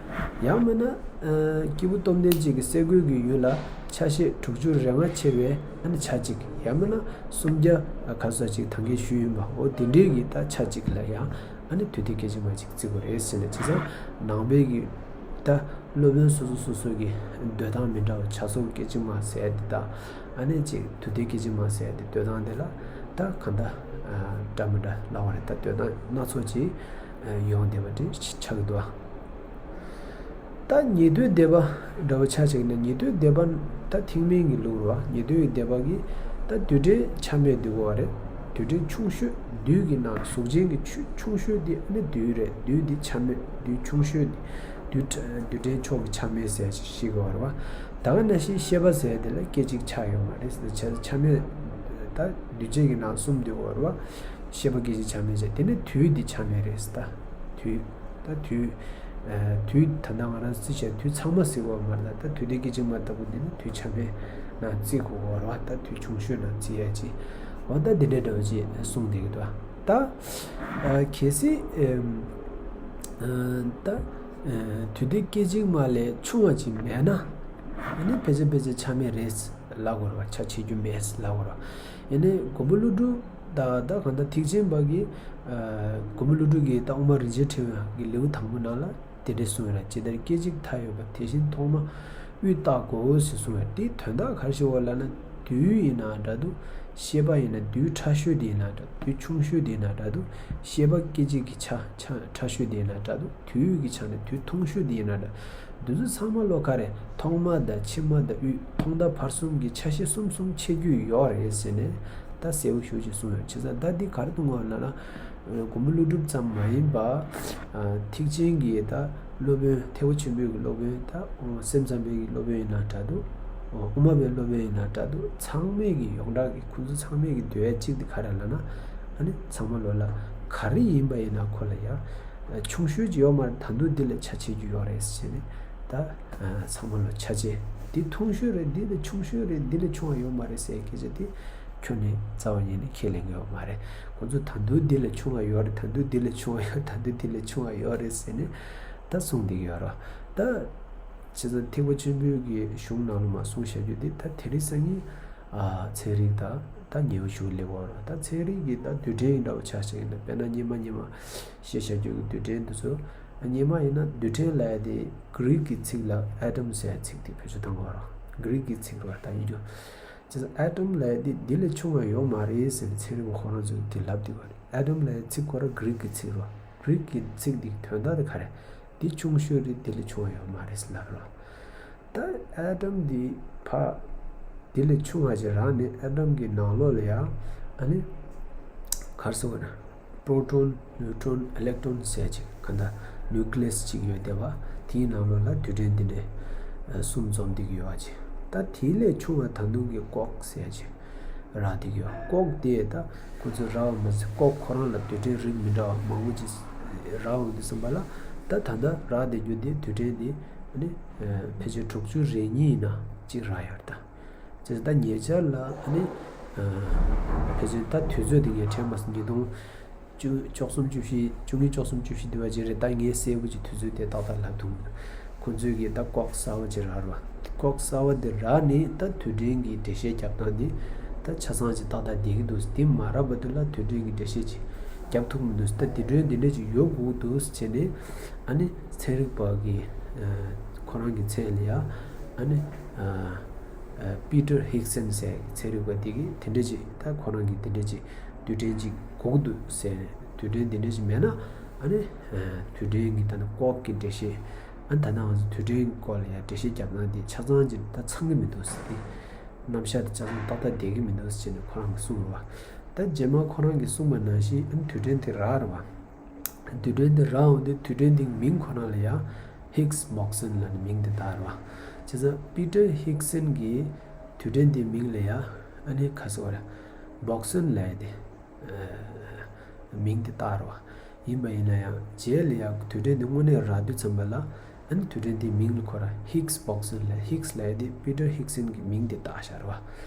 ཡང་མིན་ན་ཨ་སྐྱེས་བུ་སྟོབས་ལྡན་གཅིག་གི་སེ་གོལ་གྱི་ཡུལ་ལ་ཆ་ཤས་དྲུག་ཅུ་རེ་ལྔ་ཕྱེ་བའི་ཨ་ནི་ཆ་གཅིག་ཡང་མིན་ན་སུམ་བརྒྱ་ག་ཚོད་ཅིག་ད་གིན་ཞུས་ཡིན་པ། འོ་དེ་འདྲའི་གི་ད་ཆ་གཅིག་ལ་ཡང་ཨ་ནི་དུས་དེ་སྐད་ཅིག་མ་གཅིག་བརྩི་དགོས་རེད་ཟེར་ནས། བྱས་ཙང་ནང་པའི་གི་ད་སློབ་དཔོན་སོ་སོ་སོ་སོ་གི་འདོད་སྟངས་མི་འདྲ་བ། བྱ་རྫོགས་སྐད་ཅིག་མ་ཟེར་ཡ་དེ་དང་། ཨ་ནི་ཅིག་དུས་དེ་སྐད་ཅིག་མ་ཟེར་ཡ་དེ་འདོད་སྟངས་དེ་ལ་ད་གང་ལྟར་འདྲ་མི་འདྲ་ལབ་པ་རེད། ད་འདོད་སྟངས་སྣ་ཚོགས་ཅིག་ཡོང་བསྡད་པ་དེ་ཆགས་ཀྱི་འདུག་ད་ཉེ་དུས་སྡེ་པ་འདྲ་བོ་ཆ་བཞག་ན། ཉེ་དུས་སྡེ་པ་ད་ཐེག་དམན་གྱི་ལུགས་རེད་བ། ཉེ་དུས་ཀྱི་སྡེ་པ་གིས་ད་རྡུལ་ཕྲན་ཆ་མེད་འདུས་པ་རེད། རྡུལ་ཕྲན་ཆུང་ཤོས། རྡུལ་གྱི་ནང་གཟུགས་ཅན་གྱི་ཆུ་ཆུང་ཤོས་དེ་ཨ་ནི་རྡུལ་རེད། རྡུལ་དེ་ཆ་མེད། རྡུལ་ཆུང་ཤོས་དེ་རྡུལ་ཕྲ་རྡུལ་ཕྲན་མཆོག་གི་ཆ་མེད་ཟེར་ཞིག་ཡོད་རེད་བ། ད་ག་ནང་བཞིན་ཤེས་པ་ཟེར་དེ་ལ་སྐད་ཅིག་ཆ་ཡོད་མ་རེད། ཆ་ཆ་མེད། ད་རྡུལ་ཕྲན་གྱི་ནང་གསུམ་འདུས་པ་རེད་བ། ཤེས་པ་སྐད་ཅིག་ཆ་མེད་བྱས། དེ་ནས་དུས་འདི་ཆ་མེད་རེད། ད་དུས། ད་དུས། ཨ་དུས་ད་ལྟ་ང་རང་རྩིས་བྱས་དུས་ཚང་མ་ཟེར་དགོས་མ་རེད། ད་དུས་དེ་སྐད་ཅིག་མ་ལྟ་བུ་འདི་ནི་དུས་ཆ་མེད་ནང་བརྩི་དགོས་པ་རེད་བ། ད་དུས་ཆུང་ཤོས་ནང་བརྩི་ཡ་ཅིག་འོ་ད་འདི་འདྲའི་འདྲ་བོ་ཅིག་གསུངས་བསྡད་ཀྱི་འདུག་ད་ཨ་གལ་སྲིད་ཨམ་ཨ་ད་ཨ་དུས་དེ་སྐད་ཅིག་མ་ལས་ཆུང་བ་ཅིག་མེད་ན། ཨ་ནི་ཕལ་ཆེར་ཕལ་ཆེར་ཆ་མེད་རེད་ལབ་དགོས་རེད་བ། ཆ་བྱེད་རྒྱུ་མེད་ལབ་དགོས་རེད་བ། ཡིན་ནའི་མགོན་པོ་ཀླུ་སྒྲུབ། ད་ད་གང་ལྟར་ཐེག་ཆེན་པ་གིས་ཨ་མགོན་པོ་ཀླུ་སྒྲུབ་ཀྱིས་ད་དབུ་མ་རིན་ཆེན་ཕྲེང་བ་གི་ལེའུ་དང་པོ་ནང་ལ་དེ་འདྲ་གསུངས་ཡོད་རེད། ཇི་ལྟར་སྐད་ཅིག་མཐའ་ཡོད་པ། དེ་བཞིན་ཐོག་མ་དབུས་བརྟག་གོ་ཞེས་གསུངས་ཡོད་རེད། དེའི་དོན་དག་ག་རེ་ཞིག་ཡོད་ལབ་ན། རྡུལ་ཡིན་ན་འདྲ་འདུག་ཤེས་པ་ཡིན་ན་རྡུལ་ཕྲ་ཤོས་དེ་ཡིན་ན་འདྲ། རྡུལ་ཆུང་ཤོས་དེ་ཡིན་ན་འདྲ་འདུག་ཤེས་པ་སྐད་ཅིག་གི་ཆ་ཆ་ཕྲ་ཤོས་དེ་ཡིན་ན་འདྲ་འདུག་དུས་ཀྱི་ཆ་ནས་རྡུལ་ཐུང་ཤོས་དེ་ཡིན་ན་འདྲ། འདི་ཚོ་ཚང་མ་ལོ་ག་རེ། ཐོག་མ་དང་ཕྱི་མ་དང་དབུས། ཐོག་མཐའ་བར་གསུམ་གྱི་ཆ་ཤས་གསུམ་གསུམ་ཕྱེ་རྒྱུ་ཡོད་རེད་ཟེར་ནས་ད་གསལ་པོ་ཞེ་པོ་ཅིག་གསུངས་ཡོད། བྱས་ཙང་ད་འདི་ག་རེ་གཏོང་བ་ལབ་ན། མགོན་པོ་ཀླུ་སྒྲུབ་ཙམ་མ་ཡིན་པ། ཐེག་ཆེན་གྱི་ད་སློབ་དཔོན། ཐེག་པ་ཆེན་པོའི་གི་སློབ་དཔོན། ད་སེམས་ཙམ་པའི་གི་སློབ་དཔོན་ཡིན་ན་འདྲ་འདུག་དབུ་མ་པའི་སློབ་དཔོན་ཡིན་ན་འདྲ་འདུག་ཚང་མས་གི་ཡོངས་གྲགས་ཀྱི་ཁོང་ཚོ་ཚང་མས་གི་འདོད་ཡ་གཅིག་དེ་ག་རེ་ལབ་ན། ཨ་ནི་ཚང་མ་ལོ་ལ་ག་རེ་ཡིན་པ་ཡིན་ན་ཁོ་ལ་ཡ། ཆུང་ཤོས་ཅིག་ཡོད་མ་རེད། ད་དུང་འདི་ལས་ཆ་ཆེ་རྒྱུ་ཡོད་རེད་ཟེར་ནས། ད་ཚང་མ་ལོ་ཆ་ཆེ། འདི་ཐུང་ཤོས་རེད། འདི་ལས་ཆུང་ཤོས་རེད། འདི་ལས་ཆུང་བ་ཡོད་མ་རེད་ཟེར་སྐད་ཆ་དེ་ཁྱོན་ནས་རྩ་བ་ཉིད་ནས་ཁས་ལེན་གྱི་ཡོད་མ་རེད། ཁོང་ཚོ་ད་དུང་འདི་ལས་ཆུང་བ་ཡོད་རེད། ད་དུང་འདི་ལས་ཆུང་བ་ཡོད། ད་དུང་འདི་ལས་ཆུང་བ་ཡོད་རེད་ཟེར་ནས་ད་གསུངས་བསྡད་ཀྱི་ཡོད་རེད། ད་བྱས་ཙང་ཐེག་པ་ཆེན་པོའི་གི་གཞུང་ནང་ལ་མ་གསུངས་བཞག་རྒྱུ་དེ། ད་དེ་རིང་སང་ཉིན་ཨ་ཚན་རིག་དང་ད་ཉེ་བོ་ཞུ་ལེ་བོ་ར། ད་ཚན་རིག་གི་ད་རྡུལ་ཕྲན་འདྲ་བོ་ཆ་བཞག་ཡིན་ན། དཔེར་ན་སྙེ་མ་སྙེ་མ་ཞེས་བྱ་རྒྱུ་གི་རྡུལ་ཕྲན་འདི་ཚོ། སྙེ་མ་ཡིན་ན་རྡུལ་ཕྲན་ལབ་ཡ་དེ་གྷི་རིག་གི་ཚིག་ལ་ཨེ་ཊམ་ཟེར་ཡ་ཚིག་དེ་བེད་སྤྱོད་བཏང་བ་ར། གྷི་རིག་གི་ཚིག་ར་ད་ཡིན་རྒྱུ། བྱས་ཙང་ཨེ་ཊམ་ལབ་ཡ་དེ་འདི་ལས་ཆུང་བ་ཡོད་མ་རེད་ཟེར་ནས་ཚན་རིག་པ་ཁོ་རང་ཚོས་དེ་ལབ་བསྡད་པ་རེད། ཨེ་ཊམ་ལབ་ཡ་ཚིག་ཁོ་རང་གྷི་རིག་གི་ཚིག་ར། གྷི་རིག་གི་ཚིག་འདི་གི་དོན་དག་དེ་ག་རེད། འདི་ཆུང་ཤོས་རེད། འདི་ལས་ཆུང་བ་ཡོད་མ་རེད་ཟེར་ལབ་ར། ད་ཨེ་ཊམ་འདི་ཕ་འདི་ལས་ཆུང་བ་ཅིག་རག་ནས། ཨེ་ཊམ་གྱི་ནང་ལོགས་ལ་ཡང་ཨ་ནི་ག་རེ་ཟེར་དགོས་ན། པྲོ་ཊོན། ནིའུ་ཊོན། ཨི་ལེག་ཊོན་ཟེར་ཅིག་གང་ལྟར་ནིའུ་ཀི་ལེ་སི་ཅིག་ཡོད་བསྡད་པ། དེའི་ནང་ལོགས་ལ་རྡུལ་ཕྲན་འདི་འདྲའི་གསུམ་འཛོམས་བསྡད་ཀྱི་ཡོད་པ་ཅིག་ད་དེ་ལས་ཆུང་བ་ད་དུང་གི་ཀོག་ཟེར་ཅིག་རག་བསྡད་ཀྱི་ཡོད། ཀོག་དེ་ད་ཁོ་ཚོས་རག་པ་མ་ཟད། ཀོག་ཁོ་རང་ལ་རྡུལ་ཕྲན་རིགས་མི་འདྲ་བ་མང་པོ་ཅིག་རག་འོང་དུས་ཙམ་པ་ལ། ད་ད་ལྟ་རག་བསྡད་རྒྱུ་དེ་རྡུལ་ཕྲན་དེ་ཨ་ནི་ཕལ་ཆེར་དྲུག་ཅུ་རེ་གཉིས་ཡིན་ན་གཅིག་རག་ཡོད་རེད་ད། བྱས་ཙང་ད་ཉེ་ཆར་ལ་ཨ་ནི་ཕལ་ཆེར་ད་དུས་ཚོད་དེ་ངས་དྲན་མ་སོང་། ཉིས་སྟོང་བཅུ། བཅུ་གསུམ་བཅུ་བཞི། བཅུ་གཉིས་བཅུ་གསུམ་བཅུ་བཞི་དེ་བ་ཅིག་རེད། ད་ངས་གསལ་པོ་ཅིག་དུས་ཚོད་དེ་ཏག་ཏག་ལབ་ཐུབ་མི་འདུག་ཁོང་ཚོས་ཀྱིས་ད་ཀོག་གསར་པ་ཅིག་རག་རེད་བ། ཀོག་གསར་པ་དེ་རག་ནས་ད་རྡུལ་ཕྲན་གྱི་འགྲེལ་བཤད་རྒྱབ་སྟངས་དེ་ད་ཆ་ཚང་ཅིག་ཏག་ཏག་བསྡད་ཀྱི་འདུག་དེ་མ་རག་པ་དེ་ལ་རྡུལ་ཕྲན་གྱི་འགྲེལ་བཤད་ཅིག་རྒྱབ་ཐུབ་མི་འདུག་ད་དེ་འདྲའི་འདི་འདྲ་ཅིག་ཡོད་དགོས་འདུག་བྱས་ནས། ཨ་ནི་ཚན་རིག་པ་གི་ཁོ་རང་གི་མཚན་ལ་ཡ་ཨ་ནི་པི་ཊར་ཧིག་སན་ཟེར་ཚན་རིག་པ་དེ་གིས་དེ་འདྲ་ཅིག་ད་ཁོ་རང་གིས་དེ་འདྲ་ཅིག་རྡུལ་ཕྲན་ཅིག་དགོས་འདུག་ཟེར་ནས། རྡུལ་ཕྲན་དེ་འདྲ་ཅིག་མེད་ན་ཨ་ནི་རྡུལ་ཕྲན་གྱི་ད་ནི་ཀོག་གི་འགྲེལ་བཤད། ཨ་ནི་ད་ནང་རྡུལ་ཕྲན་གྱི་སྐོར་ལ་ཡང་འགྲེལ་བཤད་རྒྱབ་ན་དེ་ཆ་ཚང་ཅིག་ད་ཚང་གི་མི་འདུག་ཟེར་ཏེ། རྣམ་གཞག་དེ་ཆ་ཚང་ཏག་ཏག་བསྡད་ཀྱི་མི་འདུག་ཟེར་ནས་ཁོ་རང་གིས་གསུངས་རེད་བ། ད་རྗེས་མ་ཁོ་རང་གིས་གསུངས་པ་ནང་བཞིན་ཨ་ནི་རྡུལ་ཕྲན་དེ་རག་རེད་བ། རྡུལ་ཕྲན་དེ་རག་འོང་དུས་རྡུལ་ཕྲན་དེའི་མིང་ཁོ་རང་ལ་ཡང་ཧིག་སི་བྷོག་སན་ལབ་ནས་མིང་དེ་བཏགས་རེད་བ། བྱས་ བྱས་ཙང་པི་ཏར་ཧིག་སན་གྱི་དུས་དྲན་དེའི་མིང་ལ་ཡ་ཨ་ནི་ཁ་སོ་ར་བོག་སོན་ལབ་ཡ་དེ་མིང་དེ་བཏགས་རོ། ཡིན་པ་ཡིན་ན་ཡང་རྗེས་ལ་ཡང་དུས་དྲན་དེ་དངོས་གནས་རག་དུས་ཙམ་པ་ལ་ཨ་ནི་དུས་དྲན་དེའི་མིང་ལ་ཁོ་ར་ཧིགས་བོག་སོན་ལབ། ཧིགས་ལབ་ཡ་དེ་པི་ཏར་ཧིག་སན་གྱི་མིང་དེ་བཏགས་ཤག་ར་བ།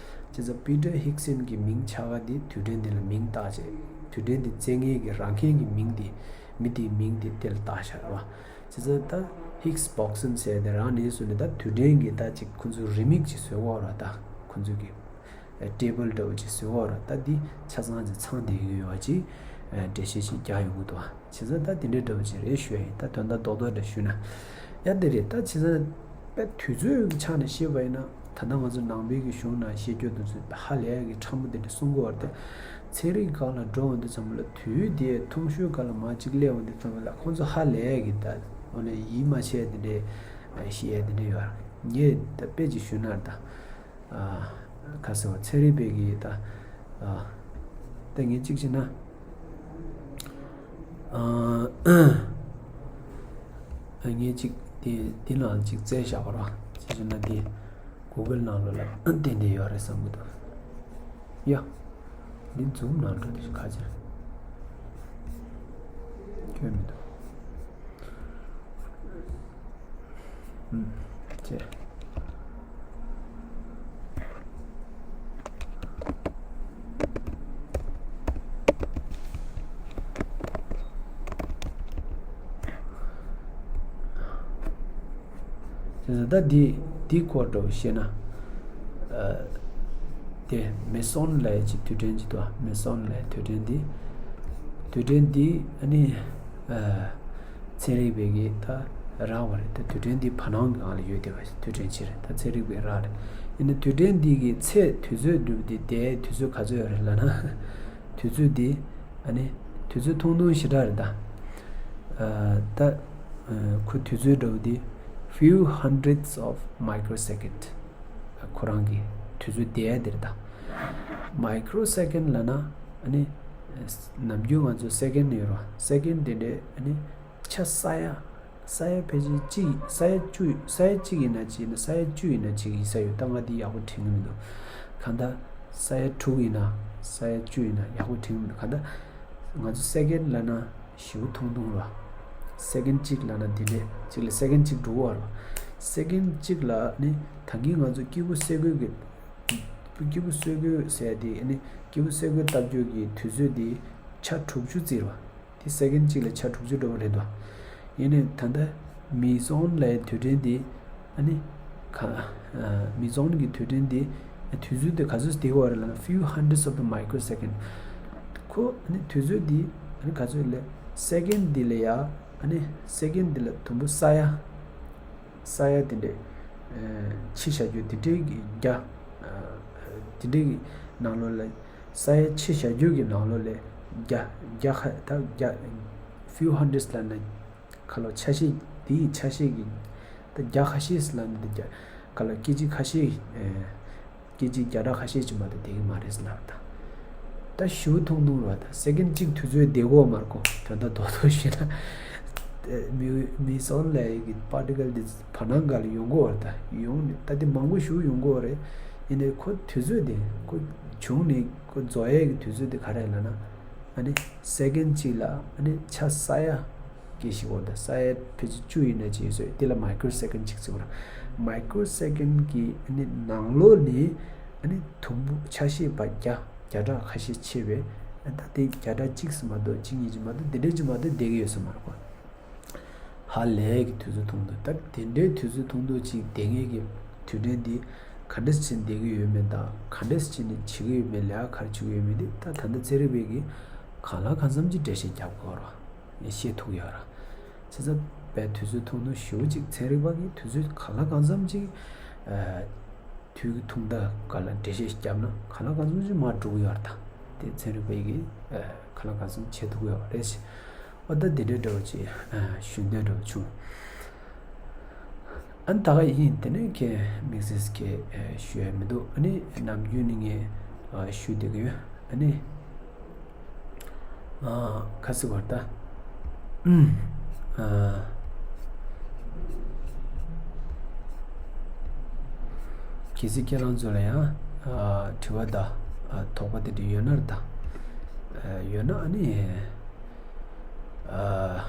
བྱས་ཙང་པི་ཏར་ཧིག་སན་གྱི་མིང་ཆགས་ཀ་དེ་དུས་དྲན་དེ་ལ་མིང་བཏགས་བྱས། དུས་དྲན་དེ་བཙལ་མཁན་གྱི་རག་མཁན་གྱི་མིང་དེ་མི་དེའི་མིང་དེ་དེ་ལ་བཏགས་ཤག་ར་བ། བྱས་ཙང་ད་ཧིགས་བོག་སོན་ཟེར་དེ་རང་ནས་བཟུང་ནས་ད་དུས་དྲན་གྱི་ད་ཅིག་ཁོ་ཚོའི་རི་མིག་ཅིག་བཟོས་ཡོད་ར། ད་ཁོ་ཚོ་གི་ཊེ་བལ་འདྲ་བོ་ཅིག་བཟོས་ཡོད་ར། ད་འདི་ཆ་ཚང་ཅིག་ཚང་བསྡད་ཀྱི་ཡོད་པ་ཅིག་འགྲེལ་བཤད་ཅིག་རྒྱག་ཡོང་གི་འདུག། བྱས་ཙང་ད་དེ་འདྲ་འདྲ་བོ་ཅིག་རེད་ཞུ་ཡ་ཡིན། ད་དོན་དག་རྡོག་རྡོག་འདྲ་ཞུས་ན་ཡ་དེ་རེད། ད་བྱས་ཙང་དཔེ་དུས་ཚོད་ཀྱི་ཆ་ནས་བཤད་པ་ཡིན་ན་ད་ལྟ་ང་ཚོ་ནང་པའི་གི་གཞུང་ནང་བཤད་རྒྱུ་དེ་ཚོ་ཧ་ལས་ཀྱི་ཕྲ་མོ་དེ་འདྲ་གསུང་གི་ཡོད་རེད། ཚན་རིག་སྒང་ལ་འགྲོ་འོང་དུས་ཙམ་པ་ལ་དུས་དེ་ཐུང་ཤོས་སྒང་ལ་མར་གཅིག་སླེབས་འོང་དུས་ཙམ་པ་ལ་ཁོང་ཚོ་ཧ་ལས་ཀྱི་ད་འོ་ན་ཡིད་མ་ཆེས་དེ་འདྲའི་བཤད་ཡ་དེ་འདྲ་ཡོད་རེད། ངས་ད་དཔེ་ཅིག་ཞུས་ན་ད་ཁ་སང་ཚན་རིག་པའི་གི་ད་ད་ངས་གཅིག་བྱས་ན། ཨ། ངས་ཅིག་དེ་དེ་ནང་ཅིག་བཙལ་བཞག་པ་རེད། ཅི་ཞུ་ན་དེ་གུ་གལ་ནང་ལོགས་ལ་ཏན་ཏན་ཡོད་རེད་བསམ་གྱི་འདུག། ཡ། འདི་ཛུམ་ནང་འགྲོ་དེ་ཁ་ཆེ་རེད། ཁྱོད་མི་འདུག། ཨུམ། ཅེ། དེ་ད་འདི་འདི་སྐོར་འདྲ་བོ་བཤད་ན། ཨ། དེ་མེ་སོན་ལབ་ཡ་ཅིག་དུས་དྲན་ཅིག་འདུག། མེ་སོན་ལབ་ཡ་དུས་དྲན་འདི། དུས་དྲན་འདི་ཨ་ནི། ཨ། ཚན་རིག་པའི་གི་ད་རག་པ་རེད། ད་དུས་དྲན་འདི་བར་སྣང་གི་སྒང་ལ་ཡོད་བསྡད་པ་དུས་དྲན་ཅིག་རེད། ད་ཚན་རིག་པས་རག་རེད། ཡིན་ན་དུས་དྲན་འདི་གི་ཚེས་དུས་ཚོད་འདྲ་བོ་འདི་དེ་དུས་ཚོད་ག་ཚོད་ཡོད་རེད་ལབ་ན། དུས་ཚོད་འདི་ཨ་ནི་དུས་ཚོད་ཐུང་ཐུང་ཞེ་དྲག་རེད་ད། ཨ། ད་ཨ། ཁོ་དུས་ཚོད་འདྲ་བོ་འདི་few hundreds of microsecond། ཁོ་རང་གི་དུས་ཚོད་བསྡད་ཡ་དེ་རེད་ད། མའི་ཀྲོ་སེ་ཀན་ལབ་ན་ཨ་ནི་ནམ་རྒྱུན་ང་ཚོ་སེ་ཀན་ཡོད་རེད་བ། སེ་ཀན་དེ་འདྲས་ཨ་ནི་ཆ་ས་ཡ། ས་ཡ་ཕལ་ཆེར་གཅིག་ས་ཡ་བཅུ། ས་ཡ་གཅིག་ཡིན་ན་གཅིག་ཡིན་ན། ས་ཡ་བཅུ་ཡིན་ན་གཅིག་ཡིན་ས་ཡོད། ད་ང་འདི་ཡག་པོ་དྲན་གྱི་མི་འདུག། གང་ལྟར་ས་ཡ་དྲུག་ཡིན་ན། ས་ཡ་བཅུ་ཡིན་ན་ཡག་པོ་དྲན་གྱི་མི་འདུག། གང་ལྟར་ང་ཚོ་སེ་ཀན་ལབ་ན་ཞེ་པོ་ཐུང་ཐུང་རེད་བ། སེ་ཀན་གཅིག་ལབ་ན་དེ་འདྲས་གཅིག་ལ་སེ་ཀན་གཅིག་འགྲོ་གི་ཡོད་རེད་བ། སེ་ཀན་གཅིག་ལ་ནི་ད་གིན་ང་ཚོ་སྐྱེས་བུ་སེ་གོལ་གྱི། སྐྱེས་བུ་སེ་གོལ་ཟེར་ཡ་དེ་ནི་སྐྱེས་བུ་སེ་གོལ་བཏབ་རྒྱུ་གི་དུས་ཚོད་དེ་ཆ་དྲུག་ཅུ་རྩིས་རེད་བ། དེ་སེ་ཀན་གཅིག་ལ་ཆ་དྲུག་ཅུ་འགྲོ་བ་རེད་དོ། ཡིན་ནའི་ད་ལྟ་མེ་སོན་ལབ་ཡ་དུས་དྲན་དེ་ཨ་ནི་ག་མེ་སོན་གྱི་དུས་དྲན་དེ་དུས་ཚོད་དེ་ག་ཚོད་བསྡད་ཡོད་རེད་ལབ་ན། few hundreds of the microsecond། ཁོ་ཨ་ནི་དུས་ཚོད་དེ་ཨ་ནི་ག་ཚོད་ལབ། སེ་ཀན་དེ་ལ་ཡ་ཨ་ནི་སེ་ཀན་དེ་ལ་དུམ་བུ་ས་ཡ། ས་ཡ་དེ་འདྲས་ཨ་ཕྱེ་བཞག་རྒྱུ་དེ་འདྲས་ཀྱི་བརྒྱ། ཨ་དེ་འདྲས་ཀྱི་ནང་ལོགས་ལ་ས་ཡ་ཕྱེ་བཞག་རྒྱུ་གི་ནང་ལོགས་ལ་བརྒྱ། བརྒྱ་ཁ་ད་བརྒྱ། few hundreds ལབ་ན་ཁ་ལོ་ཆ་ཤས། དེ་ཡི་ཆ་ཤས་ཀྱི་ད་བརྒྱ་ཁ་ཤས་ལབ་ན་དེ་བརྒྱ་ཁ་ལོ་སྐད་ཅིག་ཁ་ཤས། ཨ་སྐད་ཅིག་བརྒྱ་ཕྲག་ཁ་ཤས་ཅིག་མ་གཏོགས་བསྡད་ཀྱི་མ་རེད་ཟེར་ལབ་ད། ད་ཞེ་པོ་ཐུང་ཐུང་རེད་བ། ད་སེ་ཀན་གཅིག་དུས་ཚོད་བསྡད་ཀྱི་ཡོད་མ་རེད་ཁོ། དོན་དག་རྡོག་རྡོག་ཞུས་ན། མེ་མེ་སོན་ལབ་ཡ་གི་པར་ཊི་ཀལ་དེ་བར་སྣང་སྒང་ལ་ཡོང་གི་ཡོད་རེད། ད་ཡོང་ནས་ད་དེ་མང་པོ་ཞིག་ཡོང་གི་ཡོད་རེད། ཡིན་ནའི་ཁོ་དུས་ཚོད་དེ་ཁོ་བྱུང་ནས་ཁོ་རྫོགས་ཡ་གི་དུས་ཚོད་དེ་ག་རེ་ལབ་ན། ཨ་ནི་སེ་ཀན་གཅིག་ལ་ཨ་ནི་ཆ་ས་ཡ་སྐད་ཞིག་འོ་ད་ས་ཡ་ཕལ་ཆེར་བཅུ་ཡིན་ན་ཅི་ཡིན་ཟེར། དེ་ལ་མའི་ཀྲོ་སེ་ཀན་གཅིག་ཟེར་བ་རེད། མའི་ཀྲོ་སེ་ཀན་གྱི་ཨ་ནི་ནང་ལོགས་ནས་ཨ་ནི་དུམ་བུ་ཆ་ཤས་པ་བརྒྱ། བརྒྱ་ཕྲག་ཁ་ཤས་ཕྱེ་བས་ད་དེ་བརྒྱ་ཕྲག་གཅིག་ཙམ་མ་གཏོགས་གཅིག་གཉིས་ཅིག་མ་གཏོགས་དེ་འདྲས་ཅིག་མ་གཏོགས་བསྡད་ཀྱི་ཡོད་ས་མ་རེད་ཁོ། ཧ་ལས་ཀྱི་དུས་ཚོད་ཐུང་ཐུང་། ད་དེ་འདྲའི་དུས་ཚོད་ཐུང་ཐུང་ཅིག་བསྡད་མཁན་གྱི་དུས་དྲན་འདི་ག་འདྲས་བྱས་ནས་བསྡད་ཀྱི་ཡོད་མེད་དང་། ག་འདྲས་བྱས་ནས་བྱེད་ཀྱི་ཡོད་མེད། ལས་ཀ་ག་རེ་བྱེད་ཀྱི་ཡོད་མེད་དེ་ད་ད་ལྟ་ཚན་རིག་པས་ཀྱིས་གང་ལ་གང་འཚམ་ཅིག་འགྲེལ་བཤད་རྒྱབ་དགོས་རེད། ཤེས་ཐུབ་ཡོད་རེད། བྱས་ཙང་དཔེ་དུས་ཚོད་ཐུང་ཐུང་ཞེ་པོ་ཅིག་ཚན་རིག་པ་གིས་དུས་ཚོད་གང་ལ་གང་འཚམ་ཅིག་ཨ་དུས་ཀྱི་ཐུང་མཐའ་སྒང་ལ་འགྲེལ་བཤད་ཞིག་བརྒྱབ་ན་གང་ལ་གང་འཚམ་ཅིག་མར་འགྲོ་གི་ཡོད་རེད་ད། དེ་ཚན་རིག་པ་ཡིས་ཨ་གང་ལ་གང་འཚམ་བྱེད་ཐུབ་ཀྱི་ཡོད་རེད། འོ་ད་འདི་འདྲའི་འདྲ་བོ་ཅིག་ཨ་ཞུ་འདོད་འདྲ་བོ་བྱུང་། ཨ་ནི་ད་ག་ཡིན། དེ་ནས་ཁྱེད་དམིགས་བསལ་གྱི་ཨ་ཞུ་ཡ་མི་འདུག། ཨ་ནི་ནམ་རྒྱུན་ནས་ངས་ཨ་ཞུ་བསྡད་ཀྱི་ཡོད། ཨ་ནི་ཨ་ག་ཟེར་བ་ད། ཨ་ཨ་ གལ་སྲིད་ཁྱེད་རང་ཚོ་ལ་ཡང་ཨ་དྲི་བ་དང་ཨ་དོགས་པ་དེ་འདྲ་ཡོད་ན་དང་ཨ་ཡོད་ན་ཨ་ནི་ཨ།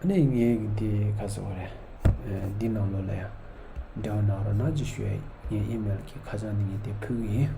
ཨ་ནི་ངས་འདི་ག་ཟེར་བ་རེད། འདི་ནང་ལོགས་ལ་ཡང་འབྲེལ་བ་གནང་རོགས་གནང་ཅེས་ཞུ་ཡ་ཡིན། ངའི་ཨི་མེལ་གྱི་ཁ་བྱང་འདི་ངས་དེ་ཕུལ་གྱི་ཡིན།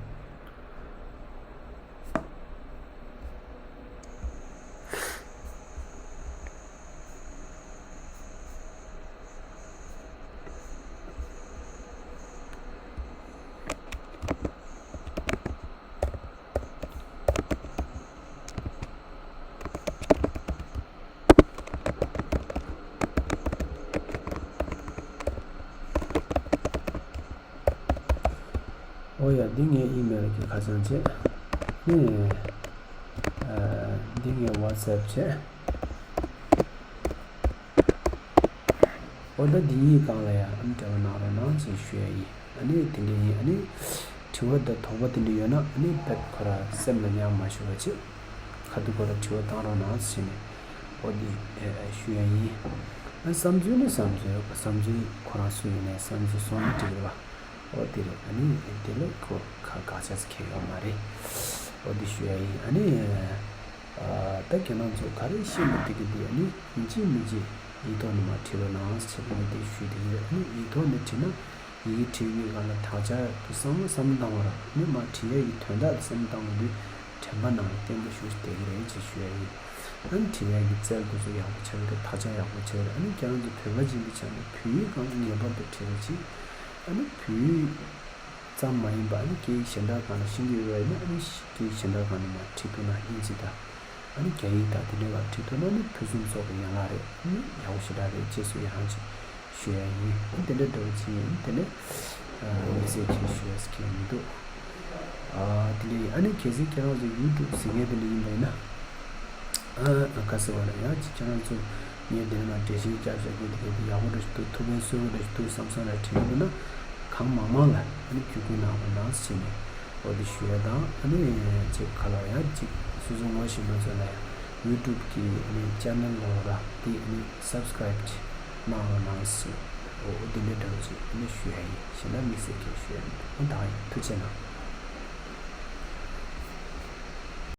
ཨོ་ཡ། འདི་ངའི་ཨི་མེལ་གྱི་ཁ་བྱང་བྱས། ནི། ཨ། འདི་ངའི་ཝ་ཊི་སེབ་བྱས། ཨོ་ད་འདི་གཉིས་སྒང་ལ་ཡང་ཨ་ནི་འབྲེལ་བ་གནང་རོགས་གནང་ཅེས་ཞུ་ཡ་ཡིན། ཨ་ནི་དེ་འདྲ་ཡིན། ཨ་ནི་དྲི་བ་དང་དོགས་པ་དེ་འདྲ་ཡོད་ན་ཨ་ནི་དཔེ་ཁོ་ར་སེམས་ལ་ཉར་མ་བཞག་པ་བྱེད། ཁ་ཐུག་ཁོ་ར་དྲི་བ་བཏང་རོགས་གནང་ཟེར་ནས་ཨོ་འདི་ཨེ་ཨེ་ཞུ་ཡ་ཡིན། ཨ་བསམ་ཚུལ་ནི་བསམ་ཚུལ་བསམ་ཚུལ་ཁོ་རང་སུ་ཡིན་ནའི་བསམ་ཚུལ་གསུང་ན་འགྲིག་གི་རེད་པ། ཨོ་དེ་རེད། ཨ་ནི་དེ་ལ་ཁོ་ཁ་ག་ཆགས་སུ་ཁེལ་ཡོད་མ་རེད། ཨོ་འདི་ཞུ་ཡ་ཡིན། ཨ་ནི། ཨ། ད་ཁྱེད་རང་ཚོ་ག་རེ་ཤེས་མི་འདུག་གི་འདི་ཨ་ནི་ཡིན་གཅིག་མིན་གཅིག་ཡིག་ཐོག་ནས་མར་བྲིས་རོགས་གནང་ཟེར་ནས་དེ་ཞུས་བསྡད་ཀྱི་རེད། ཨ་ནི་ཡིག་ཐོག་ནས་བྲིས་ན་ཡི་གེ་བྲིས་པའི་སྒང་ལ་དག་ཆ་དེ་བསམ་བློ་བསམ་བློ་བཏང་བ་ར། ཨ་ནི་མར་བྲིས་ཡས་ཀྱི་དོན་དག་དེ་བསམ་བློ་བཏང་བ་དུས་དྲན་པ་ནང་ལ་བརྟན་པོ་ཞིག་བསྡད་ཀྱི་རེད་ཅེས་ཞུ་ཡ་ཡིན། ཨ་ནི་བྲིས་ཡས་ཀྱི་རྩལ་དེ་ཚོ་ཡག་པོ་ཆགས་ཀྱི་རེད། དག་ཆ་ཡག་པོ་ཆགས་ཀྱི་རེད། ཨ་ནི་ཁྱེད་རང་ཚོ་བོད་པ་ཅིག་ཡིན་པའི་ཆ་ནས་བོད་ཡིག་སྒང་ངེས་པར་དུ་བྲིས་རོགས་གྱིས། ཨ་ནི་བོད་ཡིག་ཙམ་མ་ཡིན་པ་ཨ་ནི་སྐད་ཡིག་གཞན་དག་སྒང་ལ་ཤེས་ཀྱི་ཡོད་པ་ཡིན་ན་ཨ་ནི་སྐད་ཡིག་གཞན་དག་སྒང་ལ་མར་བྲིས་ཐུབ་ན་ཧིན་དི་དང་ཨ་ནི་རྒྱ་ཡིག་དང་དེ་འདྲའི་སྒང་བྲིས་ཐུབ་ན་ཨ་ནི་ཕུན་སུམ་ཚོགས་པའི་ཡན་ལག་རེད། ཨ་ནི་ཡག་པོ་ཞེ་དྲག་རེད་ཅེས་སུ་ཡང་ཅིག་ཞུ་ཡ་ཡིན། ཨ་ནི་དེ་འདྲ་འདྲ་བོ་ཅིག་ཡིན། དེ་ནས་ཨ་དམིགས་བསལ་ཅིག་ཞུ་ཡ་ཟེར་མཁན་མི་འདུག་ཨ་དེ་འདྲ་ཡིན། ཨ་ནི་གལ་སྲིད་ཁྱེད་རང་ཚོ་ཡུ་ཊུབ་ཟེར་མཁན་དེ་འདྲ་ཡིན་པ་ཡིན་ན། ཨ་ཨ་ག་ཟེར་བ་ལ་ཡང་ཅིག་ཁྱེད་རང་ཚོ་ངས་འདིར་མར་འགྲེལ་བཤད་རྒྱབ་བཞག་རྒྱུ་དེ་ག་དེ་ཡག་པོ་འདྲ་ཞིག་འདུག་ཐུགས་ཕན་གསོས་པོ་འདྲ་ཞིག་འདུག་བསམ་སོང་ན་དྲན་གྱི་འདུག་ན་གང་མང་མང་ལ་ཨ་ནི་བརྒྱུད་སྐུལ་གནང་རོགས་གནང་ཟེར་ནས་འོ་དེ་ཞུ་ཡ་དང་། ཨ་ནི་ཅིག་ག་ལ་ཡང་ཅིག་སོ་སོ་ངོ་ཤེས་པ་ཚོ་ལ་ཡང་ཡུ་ཊུབ་གི་ཨ་ནི་ཅེ་ནལ་ལ་ར་དེ་ཨ་ནི་སབ་སི་ཀ་རེབ་གནང་རོགས་གནང་ཟེར། འོ་འོ་དེ་འདྲ་འདྲ་བོ་ཅིག་ཨ་ནི་ཞུ་ཡ་ཡིན། གཞན་དག་དམིགས་བསལ་གྱི་ཞུ་ཡ་མི་འདུག་ཨ་ད་ཡིན། ཐུགས་རྗེ་གནང་།